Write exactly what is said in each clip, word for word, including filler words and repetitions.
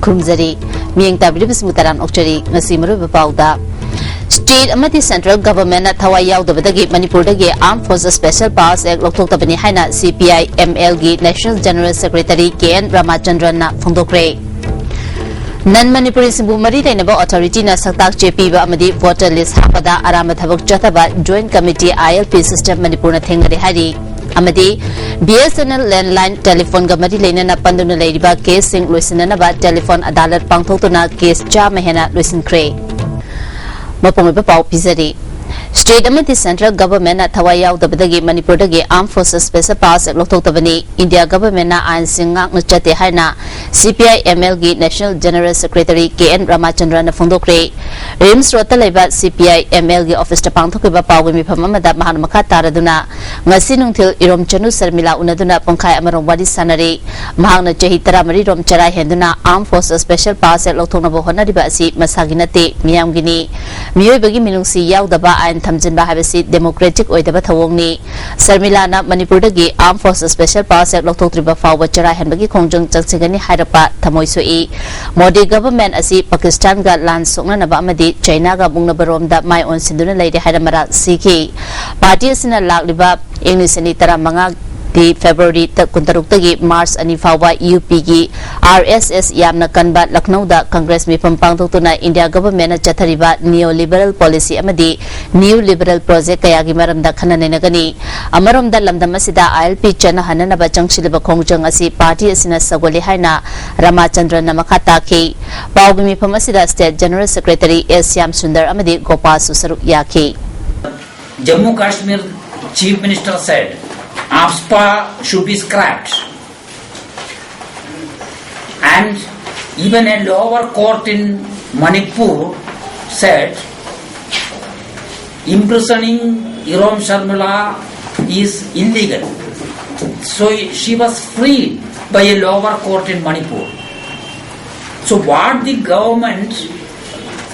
ꯈꯨꯔꯨꯝꯖꯔꯤ꯫ ꯃꯤꯠꯌꯦꯡ ꯇꯥꯕꯤꯔꯤꯕꯁꯤꯡꯕꯨ ꯇꯔꯥꯝꯅ ꯑꯣꯛꯆꯔꯤ꯫ ꯉꯁꯤ ꯃꯔꯨꯑꯣꯏꯕ ꯄꯥꯎꯗ, State ꯑꯃꯗꯤ Central Governmentꯅ ꯊꯋꯥꯏ ꯌꯥꯎꯗꯕꯗꯒꯤ ꯃꯅꯤꯄꯨꯔꯗꯒꯤ Armed Forces Special Powers Act ꯂꯧꯊꯣꯛꯇꯕꯅꯤ ꯍꯥꯏꯅ C P I M L ꯒꯤ National General Secretary K N ꯔꯥꯃꯥꯆꯟꯗ꯭ꯔꯟꯅ ꯐꯣꯡꯗꯣꯛꯈ꯭ꯔꯦ꯫ Non Manipuriꯁꯤꯡꯕꯨ ꯃꯔꯤ ꯂꯩꯅꯕ authorityꯅ ꯁꯛꯇꯥꯛ ꯆꯦ ꯄꯤꯕ ꯑꯃꯗꯤ voter list ꯍꯥꯞꯄꯗ ꯑꯔꯥꯟꯕ ꯊꯕꯛ ꯆꯠꯊꯕ Joint Committee I L P system ꯃꯅꯤꯄꯨꯔꯅ ꯊꯦꯡꯅꯔꯦ ꯍꯥꯏꯔꯤ꯫ ꯑꯃꯗꯤ B S N L landline telephoneꯒ ꯃꯔꯤ ꯂꯩꯅꯅ ꯄꯟꯗꯨꯅ ꯂꯩꯔꯤꯕ caseꯁꯤꯡ ꯂꯣꯏꯁꯤꯟꯅꯅꯕ telephone ꯑꯗꯥꯂꯠ ꯄꯥꯡꯊꯣꯛꯇꯨꯅ case ꯆꯥꯝꯃ ꯍꯦꯟꯅ ꯂꯣꯏꯁꯤꯟꯈ꯭ꯔꯦ꯫ ꯃꯄꯨꯡ ꯑꯣꯏꯕ ꯄꯥꯎ ꯄꯤꯖꯔꯤ꯫ State ꯑꯃꯗꯤ Central Governmentꯅ ꯊꯋꯥꯏ ꯌꯥꯎꯗꯕꯗꯒꯤ ꯃꯅꯤꯄꯨꯔꯗꯒꯤ Armed Forces Special Powers Act ꯂꯧꯊꯣꯛꯇꯕꯅꯤ꯫ India Governmentꯅ ꯑꯥꯏꯟꯁꯤꯡ ꯉꯥꯛꯅ ꯆꯠꯇꯦ ꯍꯥꯏꯅ C P I M L ꯒꯤ National General Secretary K N ꯔꯥꯃꯥꯆꯟꯗ꯭ꯔꯟꯅ ꯐꯣꯡꯗꯣꯛꯈ꯭ꯔꯦ꯫ RIMS Roadꯇ ꯂꯩꯕ C P I M L ꯒꯤ officeꯇ ꯄꯥꯡꯊꯣꯛꯈꯤꯕ ꯄꯥꯎꯒꯤ ꯃꯤꯐꯝ ꯑꯃꯗ ꯃꯍꯥꯛꯅ ꯃꯈꯥ ꯇꯥꯔꯗꯨꯅ ꯉꯁꯤ ꯅꯨꯡꯊꯤꯜ ꯏꯔꯣꯝꯆꯅꯨ ꯁꯔꯃꯤꯂꯥ ꯎꯅꯗꯨꯅ ꯄꯨꯡꯈꯥꯏ ꯑꯃꯔꯣꯝ ꯋꯥꯔꯤ ꯁꯥꯟꯅꯔꯦ꯫ ꯃꯍꯥꯛꯅ ꯆꯍꯤ ꯇꯔꯥꯃꯔꯤ ꯔꯣꯝ ꯆꯔꯥ ꯍꯦꯟꯗꯨꯅ Armed Forces Special Powers Act ꯂꯧꯊꯣꯛꯅꯕ ꯍꯣꯠꯅꯔꯤꯕ ꯑꯁꯤ ꯃꯁꯥꯒꯤ ꯅꯠꯇꯦ, ꯃꯤꯌꯥꯝꯒꯤꯅꯤ꯫ ꯃꯤꯑꯣꯏꯕꯒꯤ ꯃꯤꯅꯨꯡꯁꯤ ꯌꯥꯎꯗꯕ ꯑꯥꯏꯟ ꯊꯝꯖꯤꯟꯕ ꯍꯥꯏꯕꯁꯤ democratic ꯑꯣꯏꯗꯕ ꯊꯧꯑꯣꯡꯅꯤ꯫ ꯁꯔꯃꯤꯂꯥꯅ ꯃꯅꯤꯄꯨꯔꯗꯒꯤ Armed Forces Special Powers Act ꯂꯧꯊꯣꯛꯇ꯭ꯔꯤꯕ ꯐꯥꯎꯕ ꯆꯔꯥ ꯍꯦꯟꯕꯒꯤ ꯈꯣꯡꯖꯪ ꯆꯪꯁꯤꯟꯒꯅꯤ ꯍꯥꯏꯔꯛꯄ ꯊꯃꯣꯏ ꯁꯣꯛꯏ꯫ ꯃꯣꯗꯤ government ꯑꯁꯤ ꯄꯥꯀꯤꯁꯇꯥꯟꯒ ꯂꯥꯟ ꯁꯣꯛꯅꯅꯕ ꯑꯃꯗꯤ ꯆꯥꯏꯅꯥꯒ ꯃꯨꯛꯅꯕꯔꯣꯝꯗ ꯃꯥꯏ ꯑꯣꯟꯁꯤꯟꯗꯨꯅ ꯂꯩꯔꯦ ꯍꯥꯏꯅ ꯃꯔꯥꯜ ꯁꯤꯈꯤ꯫ Party ꯑꯁꯤꯅ ꯂꯥꯛꯂꯤꯕ ꯏꯪ ꯂꯤꯁꯤꯡ ꯑꯅꯤ ꯇꯔꯥꯃꯉꯥ ꯗꯤ February ꯇ-, ꯀꯨꯟꯇꯔꯨꯛꯇꯒꯤ March ꯑꯅꯤ ꯐꯥꯎꯕ UPꯒꯤ R S S ꯌꯥꯝꯅ ꯀꯟꯕ ꯂꯈꯅꯧꯗ Congress ꯃꯤꯐꯝ ꯄꯥꯡꯊꯣꯛꯇꯨꯅ India governmentꯅ ꯆꯠꯊꯔꯤꯕ neoliberal policy ꯑꯃꯗꯤ new liberal project ꯀꯌꯥꯒꯤ ꯃꯔꯝꯗ ꯈꯟꯅ ꯅꯩꯅꯒꯅꯤ꯫ ꯑꯃꯔꯣꯝꯗ ꯂꯝꯗꯝ ꯑꯁꯤꯗ I L P ꯆꯠꯅꯍꯟꯅꯅꯕ ꯆꯪꯁꯤꯜꯂꯤꯕ ꯈꯣꯡꯖꯪ ꯑꯁꯤ party ꯑꯁꯤꯅ ꯁꯧꯒꯠꯂꯤ ꯍꯥꯏꯅ ꯔꯥꯃꯥꯆꯟꯗ꯭ꯔꯟꯅ ꯃꯈꯥ ꯇꯥꯈꯤ꯫ ꯄꯥꯎꯒꯤ ꯃꯤꯐꯝ ꯑꯁꯤꯗ State General Secretary S Shyam Sundar ꯑꯃꯗꯤ ꯒꯣꯄꯥꯜꯁꯨ ꯁꯔꯨꯛ ꯌꯥꯈꯤ꯫ Jammu Kashmir Chief Minister said, AFSPA should be scrapped. And even a lower court in Manipur said, imprisoning Irom Sharmila is illegal. So she was freed by a lower court in Manipur. So what the government,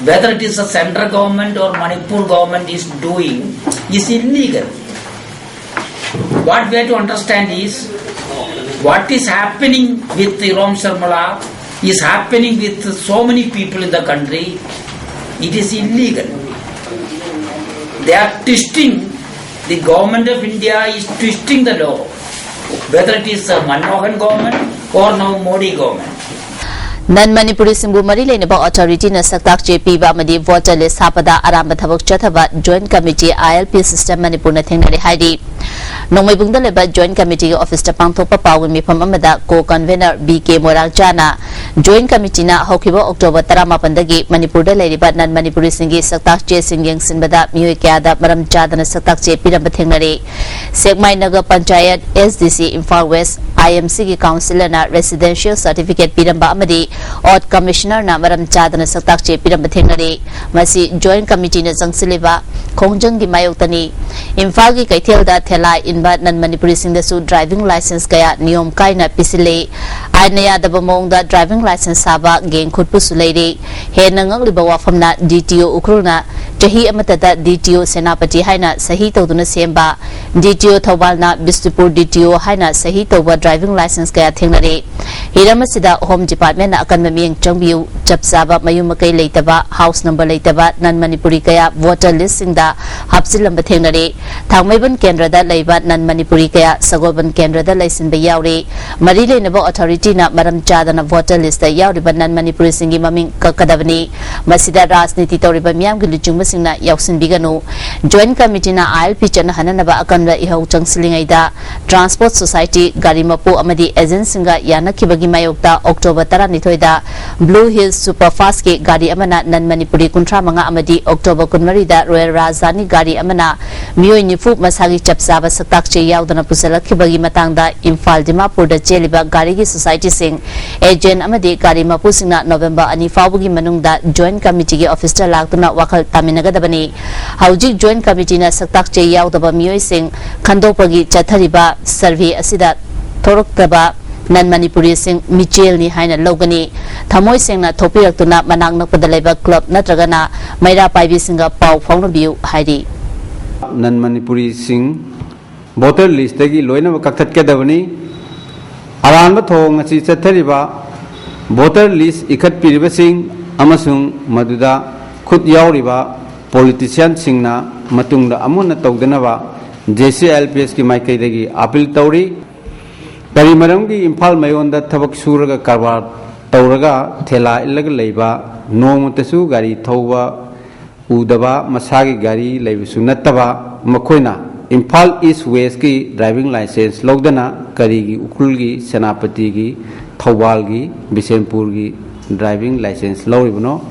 whether it is a central government or Manipur government is doing, is illegal. What we have to understand is what is happening with Irom Sharmila is happening with so many people in the country. It is illegal. They are twisting, the government of India is twisting the law, whether it is a Manmohan government or now Modi government. ꯅꯟ ꯃꯅꯤꯄꯨꯔꯤꯁꯤꯡꯕꯨ ꯃꯔꯤ ꯂꯩꯅꯕ ꯑꯣꯊꯣꯔꯤꯇꯤꯅ ꯁꯛꯇꯥꯛ ꯆꯦ ꯄꯤꯕ ꯑꯃꯗꯤ voter ꯂꯤꯁ ꯍꯥꯞꯄꯗ ꯑꯔꯥꯟꯕ ꯊꯕꯛ ꯆꯠꯊꯕ join committee, ꯑꯥꯏ L P system ꯃꯅꯤꯄꯨꯔꯅ ꯊꯦꯡꯅꯔꯦ ꯍꯥꯏꯔꯤ꯫ ꯅꯣꯡꯃꯩꯕꯨꯡꯗ ꯂꯩꯕ ꯖꯣꯏꯟ ꯀꯃꯤꯇꯤꯒꯤ ꯑꯣꯐꯤꯁꯇ ꯄꯥꯡꯊꯣꯛꯄ ꯄꯥꯎꯒꯤ ꯃꯤꯐꯝ ꯑꯃꯗ ꯀꯣ ꯀꯟꯚꯦꯅꯔ ꯕꯤ ꯀꯦ ꯃꯣꯏꯔꯥꯡꯆꯥꯅ ꯖꯣꯏꯟ ꯀꯃꯤꯇꯤꯅ ꯍꯧꯈꯤꯕ ꯑꯣꯛꯇꯣꯕꯔ ꯇꯔꯥꯃꯥꯄꯟꯗꯒꯤ ꯃꯅꯤꯄꯨꯔꯗ ꯂꯩꯔꯤꯕ ꯅꯟ ꯃꯅꯤꯄꯨꯔꯤꯁꯤꯡꯒꯤ ꯁꯛꯇꯥꯛ ꯆꯦꯁꯤꯡ ꯌꯦꯡꯁꯤꯟꯕꯗ ꯃꯤꯑꯣꯏ ꯀꯌꯥꯗ ꯃꯔꯝ ꯆꯥꯗꯅ ꯁꯛꯇꯥꯛ ꯆꯦ ꯄꯤꯔꯝꯕ ꯊꯦꯡꯅꯔꯦ꯫ ꯁꯦꯛꯃꯥꯏ ꯅꯒꯔ ꯄꯟꯆꯥꯌꯠ, ꯑꯦꯁ ꯗꯤ ꯁꯤ ꯏꯝꯐꯥꯜ ꯋꯦꯁ, ꯑꯥꯏ ꯑꯦꯝ ꯁꯤꯒꯤ ꯀꯥꯎꯟꯁꯤꯂꯔꯅ ꯔꯦꯁꯤꯗꯦꯟꯁꯤꯌꯦꯜ ꯁꯔꯇꯤꯐꯤꯀꯦꯠ ꯄꯤꯔꯝꯕ ꯑꯃꯗꯤ ꯑꯣꯠ ꯀꯃꯤꯁꯅꯔꯅ ꯃꯔꯝ ꯆꯥꯗꯅ ꯁꯛꯇꯥꯛ ꯆꯦ ꯄꯤꯔꯝꯕ ꯊꯦꯡꯅꯔꯦ꯫ ꯃꯁꯤ ꯖꯣꯏꯟ ꯀꯃꯤꯇꯤꯅ ꯆꯪꯁꯤꯜꯂꯤꯕ ꯈꯣꯡꯖꯪꯒꯤ ꯃꯥꯌꯣꯛꯇꯅꯤ꯫ ꯏꯝꯐꯥꯜꯒꯤ ꯀꯩꯊꯦꯜꯗ ꯊꯦꯂꯥ ꯏꯟꯕ ꯅꯟ ꯃꯅꯤꯄꯨꯔꯤꯁꯤꯡꯗꯁꯨ ꯗ꯭ꯔꯥꯏꯚꯤꯡ ꯂꯥꯏꯁꯦꯟꯁ ꯀꯌꯥ ꯅꯤꯌꯣꯝ ꯀꯥꯏꯅ ꯄꯤꯁꯤꯜꯂꯤ꯫ ꯑꯥꯏꯟꯅ ꯌꯥꯗꯕ ꯃꯑꯣꯡꯗ ꯗ꯭ꯔꯥꯏꯚꯤꯡ ꯂꯥꯏꯁꯦꯟꯁ ꯁꯥꯕ ꯒꯦꯡ ꯈꯨꯠꯄꯨꯁꯨ ꯂꯩꯔꯤ꯫ ꯍꯦꯟꯅ ꯉꯛꯂꯤꯕ ꯋꯥꯐꯝꯅ ꯗꯤ ꯇꯤ ꯑꯣ ꯎꯈ꯭ꯔꯨꯜꯅ ꯆꯍꯤ ꯑꯃꯠꯇꯗ ꯗꯤ ꯇꯤ ꯑꯣ ꯁꯦꯅꯥꯄꯇꯤ ꯍꯥꯏꯅ ꯁꯍꯤ ꯇꯧꯗꯨꯅ ꯁꯦꯝꯕ, ꯗꯤ ꯇꯤ ꯑꯣ ꯊꯧꯕꯥꯜꯅ ꯕꯤꯁꯅꯨꯄꯨꯔ ꯗꯤ ꯇꯤ ꯑꯣ ꯍꯥꯏꯅ ꯁꯍꯤ ꯇꯧꯕ ꯗ꯭ꯔꯥꯏꯚꯤꯡ ꯂꯥꯏꯁꯦꯟꯁ ꯀꯌꯥ ꯊꯦꯡꯅꯔꯦ꯫ ꯍꯤꯔꯝ ꯑꯁꯤꯗ ꯍꯣꯝ ꯗꯤꯄꯥꯔꯠꯃꯦꯟꯅ ꯑꯀꯟꯕ ꯃꯤꯠꯌꯦꯡ ꯆꯪꯕꯤꯌꯨ꯫ ꯆꯞ ꯆꯥꯕ ꯃꯌꯨꯝ ꯃꯀꯩ ꯂꯩꯇꯕ, ꯍꯥꯎꯁ ꯅꯝꯕꯔ ꯂꯩꯇꯕ ꯅꯟ ꯃꯅꯤꯄꯨꯔꯤ ꯀꯌꯥ ꯚꯣꯇꯔ ꯂꯤꯁꯁꯤꯡꯗ ꯍꯥꯞꯆꯤꯜꯂꯝꯕ ꯊꯦꯡꯅꯔꯦ꯫ ꯊꯥꯡꯃꯩꯕꯟ ꯀꯦꯟꯗ꯭ꯔꯗ ꯂꯩꯕ ꯅꯟ ꯃꯅꯤꯄꯨꯔꯤ ꯀꯌꯥ ꯁꯒꯣꯜꯕꯟ ꯀꯦꯟꯗ꯭ꯔꯗ ꯂꯩꯁꯤꯟꯕ ꯌꯥꯎꯔꯦ꯫ ꯃꯔꯤ ꯂꯩꯅꯕ ꯑꯣꯊꯣꯔꯤꯇꯤꯅ ꯃꯔꯝ ꯆꯥꯗꯅ ꯚꯣꯇꯔ ꯂꯤꯁꯇ ꯌꯥꯎꯔꯤꯕ ꯅꯟ ꯃꯅꯤꯄꯨꯔꯤꯁꯤꯡꯒꯤ ꯃꯃꯤꯡ ꯀꯛꯀꯗꯕꯅꯤ꯫ ꯃꯁꯤꯗ ꯔꯥꯖꯅꯤꯇꯤ ꯇꯧꯔꯤꯕ ꯃꯤꯌꯥꯝꯒꯤ ꯂꯨꯆꯤꯡꯕꯁꯤꯡꯅ ꯌꯥꯎꯁꯤꯟꯕꯤꯒꯅꯨ꯫ ꯖꯣꯏꯟ ꯀꯃꯤꯇꯤꯅ ꯑꯥꯏ ꯑꯦꯜ ꯄꯤ ꯆꯠꯅꯍꯟꯅꯅꯕ ꯑꯀꯟꯕ ꯏꯍꯧ ꯆꯪꯁꯤꯜꯂꯤꯉꯩꯗ, ꯇ꯭ꯔꯥꯟꯁꯄꯣꯔꯠ ꯁꯣꯁꯥꯏꯇꯤ, ꯒꯥꯔꯤ ꯃꯄꯨ ꯑꯃꯗꯤ ꯑꯦꯖꯦꯟꯁꯤꯡꯒ ꯌꯥꯅꯈꯤꯕꯒꯤ ꯃꯥꯌꯣꯛꯇ ꯑꯣꯛꯇꯣꯕꯔ ꯇꯔꯥꯅꯤꯊꯣꯏꯗ ꯕ꯭ꯂꯨ ꯍꯤꯜꯁ ꯁꯨꯄꯔꯐꯥꯁꯠꯀꯤ ꯒꯥꯔꯤ ꯑꯃꯅ ꯅꯟ ꯃꯅꯤꯄꯨꯔꯤ ꯀꯨꯟꯊ꯭ꯔꯥ ꯃꯉꯥ ꯑꯃꯗꯤ ꯑꯣꯛꯇꯣꯕꯔ ꯀꯨꯟꯃꯔꯤꯗ ꯔꯣꯌꯦꯜ ꯔꯥꯖꯙꯥꯅꯤ ꯒꯥꯔꯤ ꯑꯃꯅ ꯃꯤꯑꯣꯏ ꯅꯤꯐꯨ ꯃꯁꯥꯒꯤ ꯆꯞ ꯆꯥꯕ ꯁꯛꯇꯥꯛ ꯆꯦ ꯌꯥꯎꯗꯅ ꯄꯨꯁꯤꯜꯂꯛꯈꯤꯕꯒꯤ ꯃꯇꯥꯡꯗ ꯏꯝꯐꯥꯜ ꯗꯤꯃꯥꯄꯨꯔꯗ ꯆꯦꯜꯂꯤꯕ ꯒꯥꯔꯤꯒꯤ ꯁꯣꯁꯥꯏꯇꯤꯁꯤꯡ, ꯑꯦꯖꯦꯟ ꯑꯃꯗꯤ ꯒꯥꯔꯤ ꯃꯄꯨꯁꯤꯡꯅ ꯅꯣꯕꯦꯝꯕꯔ ꯑꯅꯤ ꯐꯥꯎꯕꯒꯤ ꯃꯅꯨꯡꯗ ꯖꯣꯏꯟ ꯀꯃꯤꯇꯤꯒꯤ ꯑꯣꯐꯤꯁꯇ ꯂꯥꯛꯇꯨꯅ ꯋꯥꯈꯜ ꯇꯥꯃꯤꯟꯅꯒꯗꯕꯅꯤ꯫ ꯍꯧꯖꯤꯛ ꯖꯣꯏꯟ ꯀꯃꯤꯇꯤꯅ ꯁꯛꯇꯥꯛ ꯆꯦ ꯌꯥꯎꯗꯕ ꯃꯤꯑꯣꯏꯁꯤꯡ ꯈꯟꯗꯣꯛꯄꯒꯤ ꯆꯠꯊꯔꯤꯕ ꯁꯔꯚꯦ ꯑꯁꯤꯗ ꯊꯣꯔꯛꯇꯕ ꯅꯟ ꯃꯅꯤꯄꯨꯔꯤꯁꯤꯡ ꯃꯤꯆꯦꯜꯅꯤ ꯍꯥꯏꯅ ꯂꯧꯒꯅꯤ꯫ ꯊꯃꯣꯏ ꯁꯦꯡꯅ ꯊꯣꯛꯄꯤꯔꯛꯇꯨꯅ ꯃꯅꯥꯛ ꯅꯛꯄꯗ ꯂꯩꯕ ꯀ꯭ꯂꯕ ꯅꯠꯇ꯭ꯔꯒꯅ ꯃꯩꯔꯥ ꯄꯥꯏꯕꯤꯁꯤꯡꯒ ꯄꯥꯎ ꯐꯥꯎꯅꯕꯤꯌꯨ ꯍꯥꯏꯔꯤ꯫ ꯅꯟ ꯃꯅꯤꯄꯨꯔꯤꯁꯤꯡ ꯚꯣꯇꯔ ꯂꯤꯁꯇꯒꯤ ꯂꯣꯏꯅꯃꯛ ꯀꯛꯊꯠꯀꯗꯕꯅꯤ꯫ ꯑꯔꯥꯟꯕ ꯊꯧꯑꯣꯡ ꯑꯁꯤ ꯆꯠꯊꯔꯤꯕ ꯚꯣꯇꯔ ꯂꯤꯁ ꯏꯈꯠꯄꯤꯔꯤꯕꯁꯤꯡ ꯑꯃꯁꯨꯡ ꯃꯗꯨꯗ ꯈꯨꯠ ꯌꯥꯎꯔꯤꯕ ꯄꯣꯂꯤꯇꯤꯁꯤꯌꯥꯟꯁꯤꯡꯅ ꯃꯇꯨꯡꯗ ꯑꯃꯨꯛ ꯍꯟꯅ ꯇꯧꯗꯅꯕ J C I L P ꯑꯦꯁꯀꯤ ꯃꯥꯏꯀꯩꯗꯒꯤ ꯑꯥꯄꯤꯜ ꯇꯧꯔꯤ꯫ ꯀꯔꯤ ꯃꯔꯝꯒꯤ ꯏꯝꯐꯥꯜ ꯃꯌꯣꯟꯗ ꯊꯕꯛ ꯁꯨꯔꯒ ꯀꯔꯕꯥꯔ ꯇꯧꯔꯒ ꯊꯦꯂꯥ ꯏꯜꯂꯒ ꯂꯩꯕ, ꯅꯣꯡꯃꯇꯁꯨ ꯒꯥꯔꯤ ꯊꯧꯕ ꯎꯗꯕ, ꯃꯁꯥꯒꯤ ꯒꯥꯔꯤ ꯂꯩꯕꯁꯨ ꯅꯠꯇꯕ ꯃꯈꯣꯏꯅ ꯏꯝꯐꯥꯜ ꯏꯁ ꯋꯦꯁꯀꯤ ꯗ꯭ꯔꯥꯏꯚꯤꯡ ꯂꯥꯏꯁꯦꯟꯁ ꯂꯧꯗꯅ ꯀꯔꯤꯒꯤ ꯎꯈ꯭ꯔꯨꯜꯒꯤ, ꯁꯦꯅꯥꯄꯇꯤꯒꯤ, ꯊꯧꯕꯥꯜꯒꯤ, ꯕꯤꯁꯦꯝꯄꯨꯔꯒꯤ ꯗ꯭ꯔꯥꯏꯚꯤꯡ ꯂꯥꯏꯁꯦꯟꯁ ꯂꯧꯔꯤꯕꯅꯣ?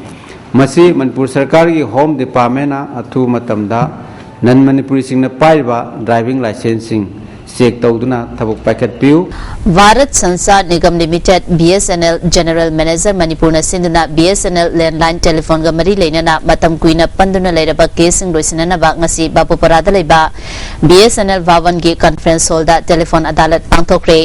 ꯃꯁꯤ ꯃꯅꯤꯄꯨꯔ ꯁꯔꯀꯥꯔꯒꯤ ꯍꯣꯝ ꯗꯤꯄꯥꯔꯠꯃꯦꯟꯅ ꯑꯊꯨꯕ ꯃꯇꯝꯗ ꯅꯟ ꯃꯅꯤꯄꯨꯔꯤꯁꯤꯡꯅ ꯄꯥꯏꯔꯤꯕ ꯗ꯭ꯔꯥꯏꯚꯤꯡ ꯂꯥꯏꯁꯦꯟꯁꯁꯤꯡ ꯆꯦꯛ ꯇꯧꯗꯨꯅ ꯊꯕꯛ ꯄꯥꯏꯈꯠꯄꯤꯌꯨ꯫ Bharat Sanchar Nigam limited, B S N L, general manager ꯃꯅꯤꯄꯨꯔꯅ ꯁꯤꯟꯗꯨꯅ B S N L landline ꯇꯦꯂꯤꯐꯣꯟꯒ ꯃꯔꯤ ꯂꯩꯅꯅ ꯃꯇꯝ ꯀꯨꯏꯅ ꯄꯟꯗꯨꯅ ꯂꯩꯔꯕ ꯀꯦꯁꯁꯤꯡ ꯂꯣꯏꯁꯤꯟꯅꯅꯕ ꯉꯁꯤ ꯕꯥꯄꯨꯄꯔꯥꯗ ꯂꯩꯕ ꯕꯤ ꯑꯦꯁ ꯑꯦꯟ ꯑꯦꯜ ꯚꯥꯋꯟꯒꯤ ꯀꯟꯐꯔꯦꯟꯁ ꯍꯣꯜꯗ ꯇꯦꯂꯤꯐꯣꯟ ꯑꯗꯥꯂꯠ ꯄꯥꯡꯊꯣꯛꯈ꯭ꯔꯦ꯫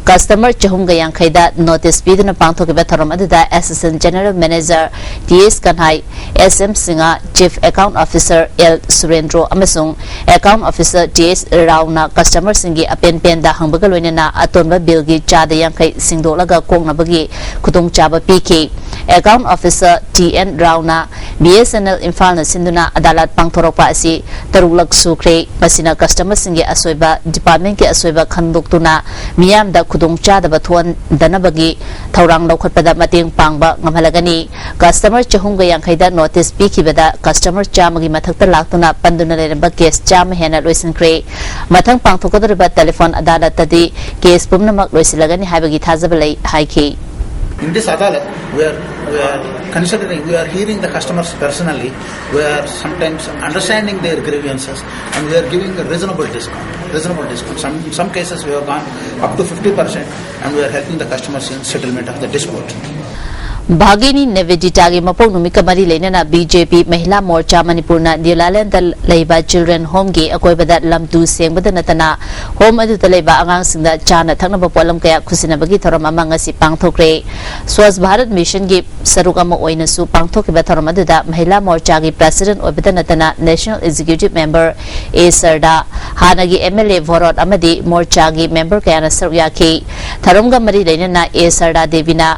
ꯀꯁꯇꯃꯔ ꯆꯍꯨꯝꯒ ꯌꯥꯡꯈꯩꯗ ꯅꯣꯇꯤꯁ ꯄꯤꯗꯨꯅ ꯄꯥꯡꯊꯣꯛꯈꯤꯕ ꯊꯧꯔꯝ ꯑꯗꯨꯗ assistant general manager T S Kanhai, S M Singh, chief account officer L Surendro ꯑꯃꯁꯨꯡ ꯑꯦꯀꯥꯎꯟ ꯑꯣꯐꯤꯁꯔ ꯇꯤ ꯑꯦꯁ ꯔꯥꯎꯅ ꯀꯁꯇꯃꯔꯁꯤꯡꯒꯤ ꯑꯄꯦꯟ ꯄꯦꯟꯗ ꯍꯪꯕꯒ ꯂꯣꯏꯅꯅ ꯑꯇꯣꯟꯕ ꯕꯤꯜꯒꯤ ꯆꯥꯗ ꯌꯥꯡꯈꯩ ꯁꯤꯡꯗꯣꯛꯂꯒ ꯀꯣꯛꯅꯕꯒꯤ ꯈꯨꯗꯣꯡꯆꯥꯕ ꯄꯤꯈꯤ꯫ ꯑꯦꯀꯥꯎꯟ ꯑꯣꯐꯤꯁꯔ ꯇꯤ ꯑꯦꯟ ꯔꯥꯎꯅ ꯕꯤ ꯑꯦꯁ ꯑꯦꯟ ꯑꯦꯜ ꯏꯝꯐꯥꯜꯅ ꯁꯤꯟꯗꯨꯅ ꯑꯗꯥꯂꯠ ꯄꯥꯡꯊꯣꯔꯛꯄ ꯑꯁꯤ ꯇꯔꯨꯛꯂꯛ ꯁꯨꯈ꯭ꯔꯦ꯫ ꯃꯁꯤꯅ ꯀꯁꯇꯃꯔꯁꯤꯡꯒꯤ ꯑꯁꯣꯏꯕ, ꯗꯤꯄꯥꯔꯠꯃꯦꯟꯠꯀꯤ ꯑꯁꯣꯏꯕ ꯈꯪꯗꯣꯛꯇꯨꯅ ꯃꯤꯌꯥꯝꯗ ꯈꯨꯗꯣꯡꯆꯥꯗꯕ ꯊꯣꯛꯍꯟꯗꯅꯕꯒꯤ ꯊꯧꯔꯥꯡ ꯂꯧꯈꯠꯄꯗ ꯃꯇꯦꯡ ꯄꯥꯡꯕ ꯉꯝꯍꯜꯂꯒꯅꯤ꯫ ꯀꯁꯇꯃꯔ ꯆꯍꯨꯝꯒ ꯌꯥꯡꯈꯩꯗ ꯅꯣꯇꯤꯁ ꯄꯤꯈꯤꯕꯗ ꯀꯁꯇꯃꯔ ꯆꯥꯝꯃꯒꯤ ꯃꯊꯛꯇ ꯂꯥꯛꯇꯨꯅ ꯄꯟꯗꯨꯅ ꯂꯩꯔꯝꯕ ꯀꯦꯁ ꯆꯥꯝꯃ ꯍꯦꯟꯅ ꯂꯣꯏꯁꯤꯟꯈ꯭ꯔꯦ꯫ ꯃꯊꯪ ꯄꯥꯡꯊꯣꯛꯀꯗꯧꯔꯤꯕ ꯇꯦꯂꯤꯐꯣꯟ ꯑꯗꯥꯂꯠꯇꯗꯤ ꯀꯦꯁ ꯄꯨꯝꯅꯃꯛ ꯂꯣꯏꯁꯤꯜꯂꯒꯅꯤ ꯍꯥꯏꯕꯒꯤ ꯊꯥꯖꯕ ꯂꯩ ꯍꯥꯏꯈꯤ꯫ In this Adalat, we are, we are considering, we are hearing the customers personally, we are sometimes understanding their grievances, and we are giving a reasonable discount, reasonable discount. Some, some cases we have gone up to fifty percent, and we are helping the customers in settlement of the dispute. ꯚꯥꯒꯤꯅꯤ ꯅꯦꯕꯦꯗꯤꯇꯥꯒꯤ ꯃꯄꯣꯛ ꯅꯨꯃꯤꯠꯀ ꯃꯔꯤ ꯂꯩꯅꯅ B J ꯄꯤ ꯃꯍꯤꯂꯥ ꯃꯣꯔꯆꯥ ꯃꯅꯤꯄꯨꯔꯅ new ꯂꯥꯂꯦꯟꯗ ꯂꯩꯕ children ꯍꯣꯝꯒꯤ ꯑꯀꯣꯏꯕꯗ ꯂꯝ two ꯁꯦꯡꯕꯗ ꯅꯠꯇꯅ home ꯑꯗꯨꯗ ꯂꯩꯕ ꯑꯉꯥꯡꯁꯤꯡꯗ ꯆꯥꯅ ꯊꯛꯅꯕ ꯄꯣꯠꯂꯝ ꯀꯌꯥ ꯈꯨꯠꯁꯤꯟꯅꯕꯒꯤ ꯊꯧꯔꯝ ꯑꯃ ꯉꯁꯤ ꯄꯥꯡꯊꯣꯛꯈ꯭ꯔꯦ꯫ ꯁ꯭ꯋꯥꯁ ꯚꯥꯔꯠ ꯃꯤꯁꯟꯒꯤ ꯁꯔꯨꯛ ꯑꯃ ꯑꯣꯏꯅꯁꯨ ꯄꯥꯡꯊꯣꯛꯈꯤꯕ ꯊꯧꯔꯝ ꯑꯗꯨꯗ ꯃꯍꯤꯂꯥ ꯃꯣꯔꯆꯥꯒꯤ ꯄ꯭ꯔꯦꯁꯤꯗꯦꯟꯠ ꯑꯣꯏꯕꯗ ꯅꯠꯇꯅ ꯅꯦꯁꯅꯦꯜ ꯑꯦꯛꯖꯤꯀ꯭ꯌꯨꯇꯤꯚ ꯃꯦꯝꯕꯔ ꯑꯦ ꯁꯔꯗꯥ, ꯍꯥꯟꯅꯒꯤ ꯑꯦꯝ ꯑꯦꯜ ꯑꯦ ꯚꯣꯔꯣꯠ ꯑꯃꯗꯤ ꯃꯣꯔꯆꯥꯒꯤ ꯃꯦꯝꯕꯔ ꯀꯌꯥꯅ ꯁꯔꯨꯛ ꯌꯥꯈꯤ꯫ ꯊꯧꯔꯝꯒ ꯃꯔꯤ ꯂꯩꯅꯅ ꯑꯦ ꯁꯔꯗꯥ ꯗꯦꯕꯤꯅ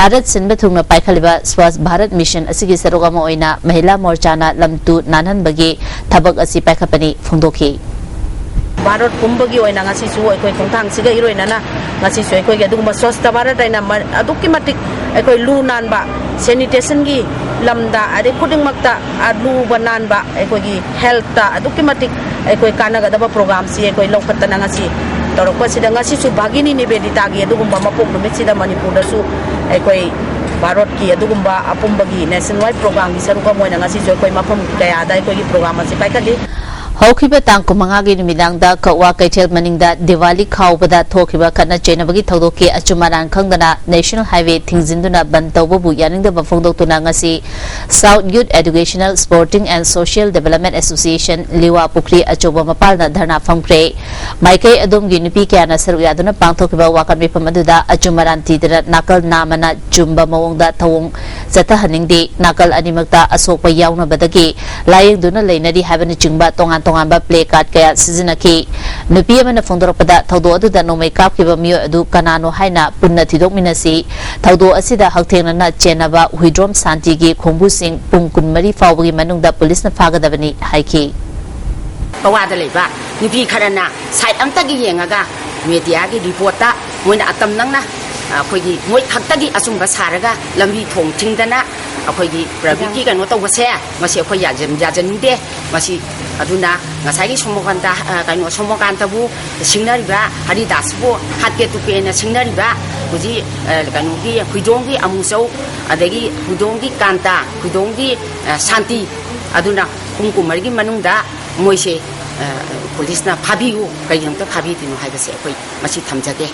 ꯚꯥꯔꯠ ꯁꯤꯟꯕ ꯊꯨꯡꯅ ꯄꯥꯏꯈꯠꯂꯤꯕ ꯁ꯭ꯋꯥꯁ ꯚꯥꯔꯠ ꯃꯤꯁꯟ ꯑꯁꯤꯒꯤ ꯁꯔꯨꯛ ꯑꯃ ꯑꯣꯏꯅ ꯃꯍꯤꯂꯥ ꯃꯣꯔꯆꯥꯅ ꯂꯝ ꯇꯨ ꯅꯥꯟꯍꯟꯕꯒꯤ ꯊꯕꯛ ꯑꯁꯤ ꯄꯥꯏꯈꯠꯄꯅꯤ ꯐꯣꯡꯗꯣꯛꯈꯤ꯫ ꯚꯥꯔꯠ ꯄꯨꯝꯕꯒꯤ ꯑꯣꯏꯅ ꯉꯁꯤꯁꯨ ꯑꯩꯈꯣꯏ ꯈꯣꯡꯊꯥꯡꯁꯤꯒ ꯏꯔꯣꯏꯅꯅ ꯉꯁꯤꯁꯨ ꯑꯩꯈꯣꯏꯒꯤ ꯑꯗꯨꯒꯨꯝꯕ ꯁ꯭ꯋꯁꯊ ꯚꯥꯔꯠ ꯍꯥꯏꯅ ꯃ-, ꯑꯗꯨꯛꯀꯤ ꯃꯇꯤꯛ ꯑꯩꯈꯣꯏ ꯂꯨ ꯅꯥꯟꯕ, ꯁꯦꯅꯤꯇꯦꯁꯟꯒꯤ ꯂꯝꯗ ꯑꯗꯩ ꯈꯨꯗꯤꯡꯃꯛꯇ, ꯑ, ꯂꯨꯕ ꯅꯥꯟꯕ ꯑꯩꯈꯣꯏꯒꯤ ꯍꯦꯜꯠꯇ ꯑꯗꯨꯛꯀꯤ ꯃꯇꯤꯛ ꯑꯩꯈꯣꯏ ꯀꯥꯟꯅꯒꯗꯕ ꯄ꯭ꯔꯣꯒ꯭ꯔꯥꯝꯁꯤ ꯑꯩꯈꯣꯏ ꯂꯧꯈꯠꯇꯅ ꯉꯁꯤ ꯇꯧꯔꯛꯄꯁꯤꯗ, ꯉꯁꯤꯁꯨ ꯚꯥꯒꯤꯅꯤ ꯅꯤꯕꯦꯗꯤꯇꯥꯒꯤ ꯑꯗꯨꯒꯨꯝꯕ ꯃꯄꯣꯛ ꯅꯨꯃꯤꯠꯁꯤꯗ ꯃꯅꯤꯄꯨꯔꯗꯁꯨ ꯑꯩꯈꯣꯏ ꯚꯥꯔꯠꯀꯤ ꯑꯗꯨꯒꯨꯝꯕ ꯑꯄꯨꯝꯕꯒꯤ ꯅꯦꯁꯟ ꯋꯥꯏꯗ ꯄ꯭ꯔꯣꯒ꯭ꯔꯥꯝꯒꯤ ꯁꯔꯨꯛ ꯑꯃ ꯑꯣꯏꯅ ꯉꯁꯤꯁꯨ ꯑꯩꯈꯣꯏ ꯃꯐꯝ ꯀꯌꯥꯗ ꯑꯩꯈꯣꯏꯒꯤ ꯄ꯭ꯔꯣꯒ꯭ꯔꯥꯝ ꯑꯁꯤ ꯄꯥꯏꯈꯠꯂꯤ꯫ ꯍꯧꯈꯤꯕ ꯇꯥꯡ ꯀꯨꯟꯃꯉꯥꯒꯤ ꯅꯨꯃꯤꯗꯥꯡꯗ ꯀꯛꯋꯥ ꯀꯩꯊꯦꯜ ꯃꯅꯤꯡꯗ ꯗꯤꯋꯥꯂꯤ ꯈꯥꯎꯕꯗ ꯊꯣꯛꯈꯤꯕ ꯈꯠꯅ ꯆꯩꯅꯕꯒꯤ ꯊꯧꯗꯣꯛꯀꯤ ꯑꯆꯨꯝ ꯑꯔꯥꯟ ꯈꯪꯗꯅ ꯅꯦꯁꯅꯦꯜ ꯍꯥꯏꯋꯦ ꯊꯤꯡꯖꯤꯟꯗꯨꯅ ꯕꯟꯗ ꯇꯧꯕꯕꯨ ꯌꯥꯅꯤꯡꯗꯕ ꯐꯣꯡꯗꯣꯛꯇꯨꯅ ꯉꯁꯤ South Youth Educational, Sporting and Social Development Association, ꯂꯤꯋꯥ ꯄꯨꯈ꯭ꯔꯤ ꯑꯆꯧꯕ ꯃꯄꯥꯜꯗ ꯙꯔꯅꯥ ꯐꯝꯈ꯭ꯔꯦ꯫ ꯃꯥꯏꯀꯩ ꯑꯗꯣꯝꯒꯤ ꯅꯨꯄꯤ ꯀꯌꯥꯅ ꯁꯔꯨꯛ ꯌꯥꯗꯨꯅ ꯄꯥꯡꯊꯣꯛꯈꯤꯕ ꯋꯥꯀꯠ ꯃꯤꯐꯝ ꯑꯗꯨꯗ ꯑꯆꯨꯝ ꯑꯔꯥꯟ ꯊꯤꯗꯅ ꯅꯥꯀꯜ ꯅꯥꯝꯃꯅ ꯆꯨꯝꯕ ꯃꯑꯣꯡꯗ ꯊꯧꯑꯣꯡ ꯆꯠꯊꯍꯟꯅꯤꯡꯗꯦ, ꯅꯥꯀꯜ ꯑꯅꯤꯃꯛꯇ ꯑꯁꯣꯛꯄ ꯌꯥꯎꯅꯕꯗꯒꯤ ꯂꯥꯌꯦꯡꯗꯨꯅ ꯂꯩꯅꯔꯤ ꯍꯥꯏꯕꯅꯆꯤꯡꯕ ꯇꯣꯉꯥꯟ ꯇꯣꯉꯥꯟꯕ ꯄ꯭ꯂꯦ ꯀꯥꯔꯗ ꯀꯌꯥ ꯁꯤꯖꯤꯟꯅꯈꯤ꯫ ꯅꯨꯄꯤ ꯑꯃꯅ ꯐꯣꯡꯗꯣꯔꯛꯄꯗ, ꯊꯧꯗꯣꯛ ꯑꯗꯨꯗ ꯅꯣꯡꯃꯩ ꯀꯥꯞꯈꯤꯕ ꯃꯤꯑꯣꯏ ꯑꯗꯨ ꯀꯅꯥꯅꯣ ꯍꯥꯏꯅ ꯄꯨꯟꯅ ꯊꯤꯗꯣꯛꯃꯤꯟꯅꯁꯤ꯫ ꯊꯧꯗꯣꯛ ꯑꯁꯤꯗ ꯍꯛꯊꯦꯡꯅꯅ ꯆꯦꯟꯅꯕ ꯍꯨꯏꯗ꯭ꯔꯣꯝ ꯁꯥꯟꯇꯤꯒꯤ ꯈꯣꯡꯕꯨꯁꯤꯡ ꯄꯨꯡ ꯀꯨꯟꯃꯔꯤ ꯐꯥꯎꯕꯒꯤ ꯃꯅꯨꯡꯗ ꯄꯨꯂꯤꯁꯅ ꯐꯥꯒꯗꯕꯅꯤ ꯍꯥꯏꯈꯤ꯫ ꯀꯋꯥꯗ ꯂꯩꯕ ꯅꯨꯄꯤ ꯈꯔꯅ ꯁꯥꯏꯠ ꯑꯝꯇꯒꯤ ꯌꯦꯡꯉꯒ ꯃꯦꯗꯤꯌꯥꯒꯤ ꯔꯤꯄꯣꯔꯠꯇ ꯃꯣꯏꯅ ꯑꯇꯝ ꯅꯪꯅ, ꯑꯩꯈꯣꯏꯒꯤ ꯃꯣꯏ ꯈꯛꯇꯒꯤ ꯑꯆꯨꯝꯕ ꯁꯥꯔꯒ ꯂꯝꯕꯤ ꯊꯣꯡ ꯊꯤꯡꯗꯅ ꯑꯩꯈꯣꯏꯒꯤ ꯄꯕ꯭ꯂꯤꯛꯀꯤ ꯀꯩꯅꯣ ꯇꯧꯕꯁꯦ, ꯃꯁꯤ ꯑꯩꯈꯣꯏ ꯌꯥꯖꯟ-, ꯌꯥꯖꯅꯤꯡꯗꯦ꯫ ꯃꯁꯤ ꯑꯗꯨꯅ ꯉꯁꯥꯏꯒꯤ ꯁꯣꯃꯣꯀꯥꯟꯇ, ꯑ, ꯀꯩꯅꯣ, ꯁꯣꯃꯣꯀꯥꯟꯇꯕꯨ ꯁꯤꯡꯅꯔꯤꯕ, ꯍꯔꯤꯗꯥꯁꯄꯨ ꯍꯥꯠꯀꯦ ꯇꯨꯞꯀꯦꯅ ꯁꯤꯡꯅꯔꯤꯕ ꯍꯧꯖꯤꯛ, ꯑ, ꯀꯩꯅꯣꯒꯤ ꯍꯨꯏꯗꯣꯡꯒꯤ ꯑꯃꯨꯆꯧ, ꯑꯗꯒꯤ ꯍꯨꯏꯗꯣꯡꯒꯤ ꯀꯥꯟꯇ, ꯍꯨꯏꯗꯣꯡꯒꯤ, ꯑ, ꯁꯥꯟꯇꯤ, ꯑꯗꯨꯅ ꯄꯨꯡ ꯀꯨꯟꯃꯔꯤꯒꯤ ꯃꯅꯨꯡꯗ ꯃꯣꯏꯁꯦ, ꯑ, ꯄꯨꯂꯤꯁꯅ ꯐꯥꯕꯤꯌꯨ, ꯀꯩꯒꯤꯗꯃꯛꯇ ꯐꯥꯕꯤꯗ꯭ꯔꯤꯅꯣ ꯍꯥꯏꯕꯁꯦ ꯑꯩꯈꯣꯏ ꯃꯁꯤ ꯊꯝꯖꯒꯦ꯫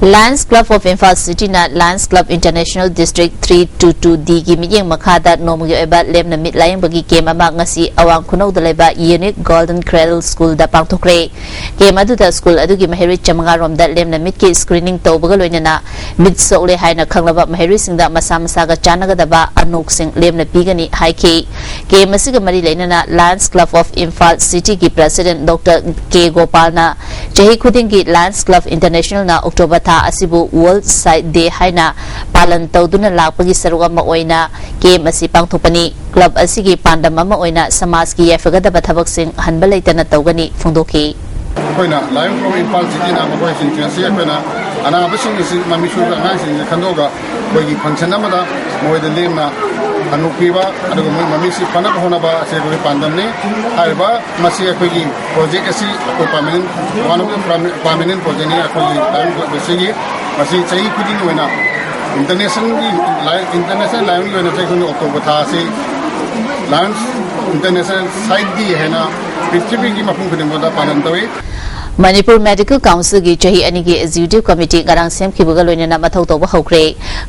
Lions Club of Imphal City ꯅ Lions Club International District three two two D ꯒꯤ ꯃꯤꯠꯌꯦꯡ ꯃꯈꯥꯗ ꯅꯣꯡꯃꯒꯤ ꯑꯣꯏꯕ ꯂꯦꯝꯅ ꯃꯤꯠ ꯂꯥꯌꯦꯡꯕꯒꯤ ꯀꯦꯝ ꯑꯃ ꯉꯁꯤ ꯑꯋꯥꯡ ꯈꯨꯅꯧꯗ ꯂꯩꯕ Unique Golden Cradle School ꯗ ꯄꯥꯡꯊꯣꯛꯈ꯭ꯔꯦ꯫ ꯀꯦꯝ ꯑꯗꯨꯗ ꯁ꯭ꯀꯨꯜ ꯑꯗꯨꯒꯤ ꯃꯍꯩꯔꯣꯏ ꯆꯥꯃꯉꯥ ꯔꯣꯝꯗ ꯂꯦꯝꯅ ꯃꯤꯠꯀꯤ screening ꯇꯧꯕꯒ ꯂꯣꯏꯅꯅ ꯃꯤꯠ ꯁꯣꯛꯂꯦ ꯍꯥꯏꯅ ꯈꯪꯂꯕ ꯃꯍꯩꯔꯣꯏꯁꯤꯡꯗ ꯃꯁꯥ ꯃꯁꯥꯒ ꯆꯥꯟꯅꯒꯗꯕ ꯑꯅꯣꯛꯁꯤꯡ ꯂꯦꯝꯅ ꯄꯤꯒꯅꯤ ꯍꯥꯏꯈꯤ꯫ ꯀꯦꯝ ꯑꯁꯤꯒ ꯃꯔꯤ ꯂꯩꯅꯅ Lions Club of Imphal City ꯒꯤ President Doctor K ꯒꯣꯄꯥꯜꯅ ꯆꯍꯤ ꯈꯨꯗꯤꯡꯒꯤ Lions Club International ꯅ October ꯊꯥ ꯑꯁꯤꯕꯨ World Sight Day ꯍꯥꯏꯅ ꯄꯥꯂꯟ ꯇꯧꯗꯨꯅ ꯂꯥꯛꯄꯒꯤ ꯁꯔꯨꯛ ꯑꯃ ꯑꯣꯏꯅ ꯀꯦꯝ ꯑꯁꯤ ꯄꯥꯡꯊꯣꯛꯄꯅꯤ꯫ Club ꯑꯁꯤꯒꯤ ꯄꯥꯟꯗꯝ ꯑꯃ ꯑꯣꯏꯅ ꯁꯃꯥꯖꯀꯤ ꯌꯥꯏꯐꯒꯗꯕ ꯊꯕꯛꯁꯤꯡ ꯍꯟꯕ ꯂꯩꯇꯅ ꯇꯧꯒꯅꯤ ꯐꯣꯡꯗꯣꯛꯈꯤ꯫ ꯑꯩꯈꯣꯏꯅ Lions Club Imphal City ꯅ ꯃꯈꯣꯏꯁꯤꯡꯁꯦ ꯑꯁꯤ ꯑꯩꯈꯣꯏꯅ ꯑꯅꯥꯕꯁꯤꯡ ꯑꯁꯤ ꯃꯃꯤ ꯁꯣꯏꯕ ꯑꯉꯥꯡꯁꯤꯡꯁꯦ ꯈꯟꯗꯣꯛꯑꯒ ꯑꯩꯈꯣꯏꯒꯤ function ꯑꯃꯗ ꯃꯣꯏꯗ ꯂꯦꯝꯅ ꯑꯅꯣꯛ ꯄꯤꯕ ꯑꯗꯨꯒ ꯃꯣꯏ ꯃꯃꯤꯠꯁꯤ ꯐꯅꯕ ꯍꯣꯠꯅꯕ ꯑꯁꯤ ꯑꯩꯈꯣꯏꯒꯤ ꯄꯥꯟꯗꯝꯅꯤ꯫ ꯍꯥꯏꯔꯤꯕ ꯃꯁꯤ ꯑꯩꯈꯣꯏꯒꯤ project ꯑꯁꯤ ꯑꯩꯈꯣꯏ permanent, one of the permanent project ꯅꯤ ꯑꯩꯈꯣꯏꯒꯤ Lions Club ꯑꯁꯤꯒꯤ꯫ ꯃꯁꯤ ꯆꯍꯤ ꯈꯨꯗꯤꯡꯒꯤ ꯑꯣꯏꯅ international ꯒꯤ Lion, International Lion ꯒꯤ ꯑꯣꯏꯅ ꯆꯍꯤ ꯈꯨꯗꯤꯡꯒꯤ October ꯊꯥ ꯑꯁꯤ Lions International Sight Day ꯍꯥꯏꯅ ꯄ꯭ꯔꯤꯊꯤꯕꯤꯒꯤ ꯃꯐꯝ ꯈꯨꯗꯤꯡꯃꯛꯇ ꯄꯥꯂꯟ ꯇꯧꯏ꯫ ꯃꯅꯤꯄꯨꯔ Medical Council ꯒꯤ ꯆꯍꯤ ꯑꯅꯤꯒꯤ Executive Committee ꯉꯔꯥꯡ ꯁꯦꯝꯈꯤꯕꯒ ꯂꯣꯏꯅꯅ ꯃꯊꯧ ꯇꯧꯕ ꯍꯧꯈ꯭ꯔꯦ꯫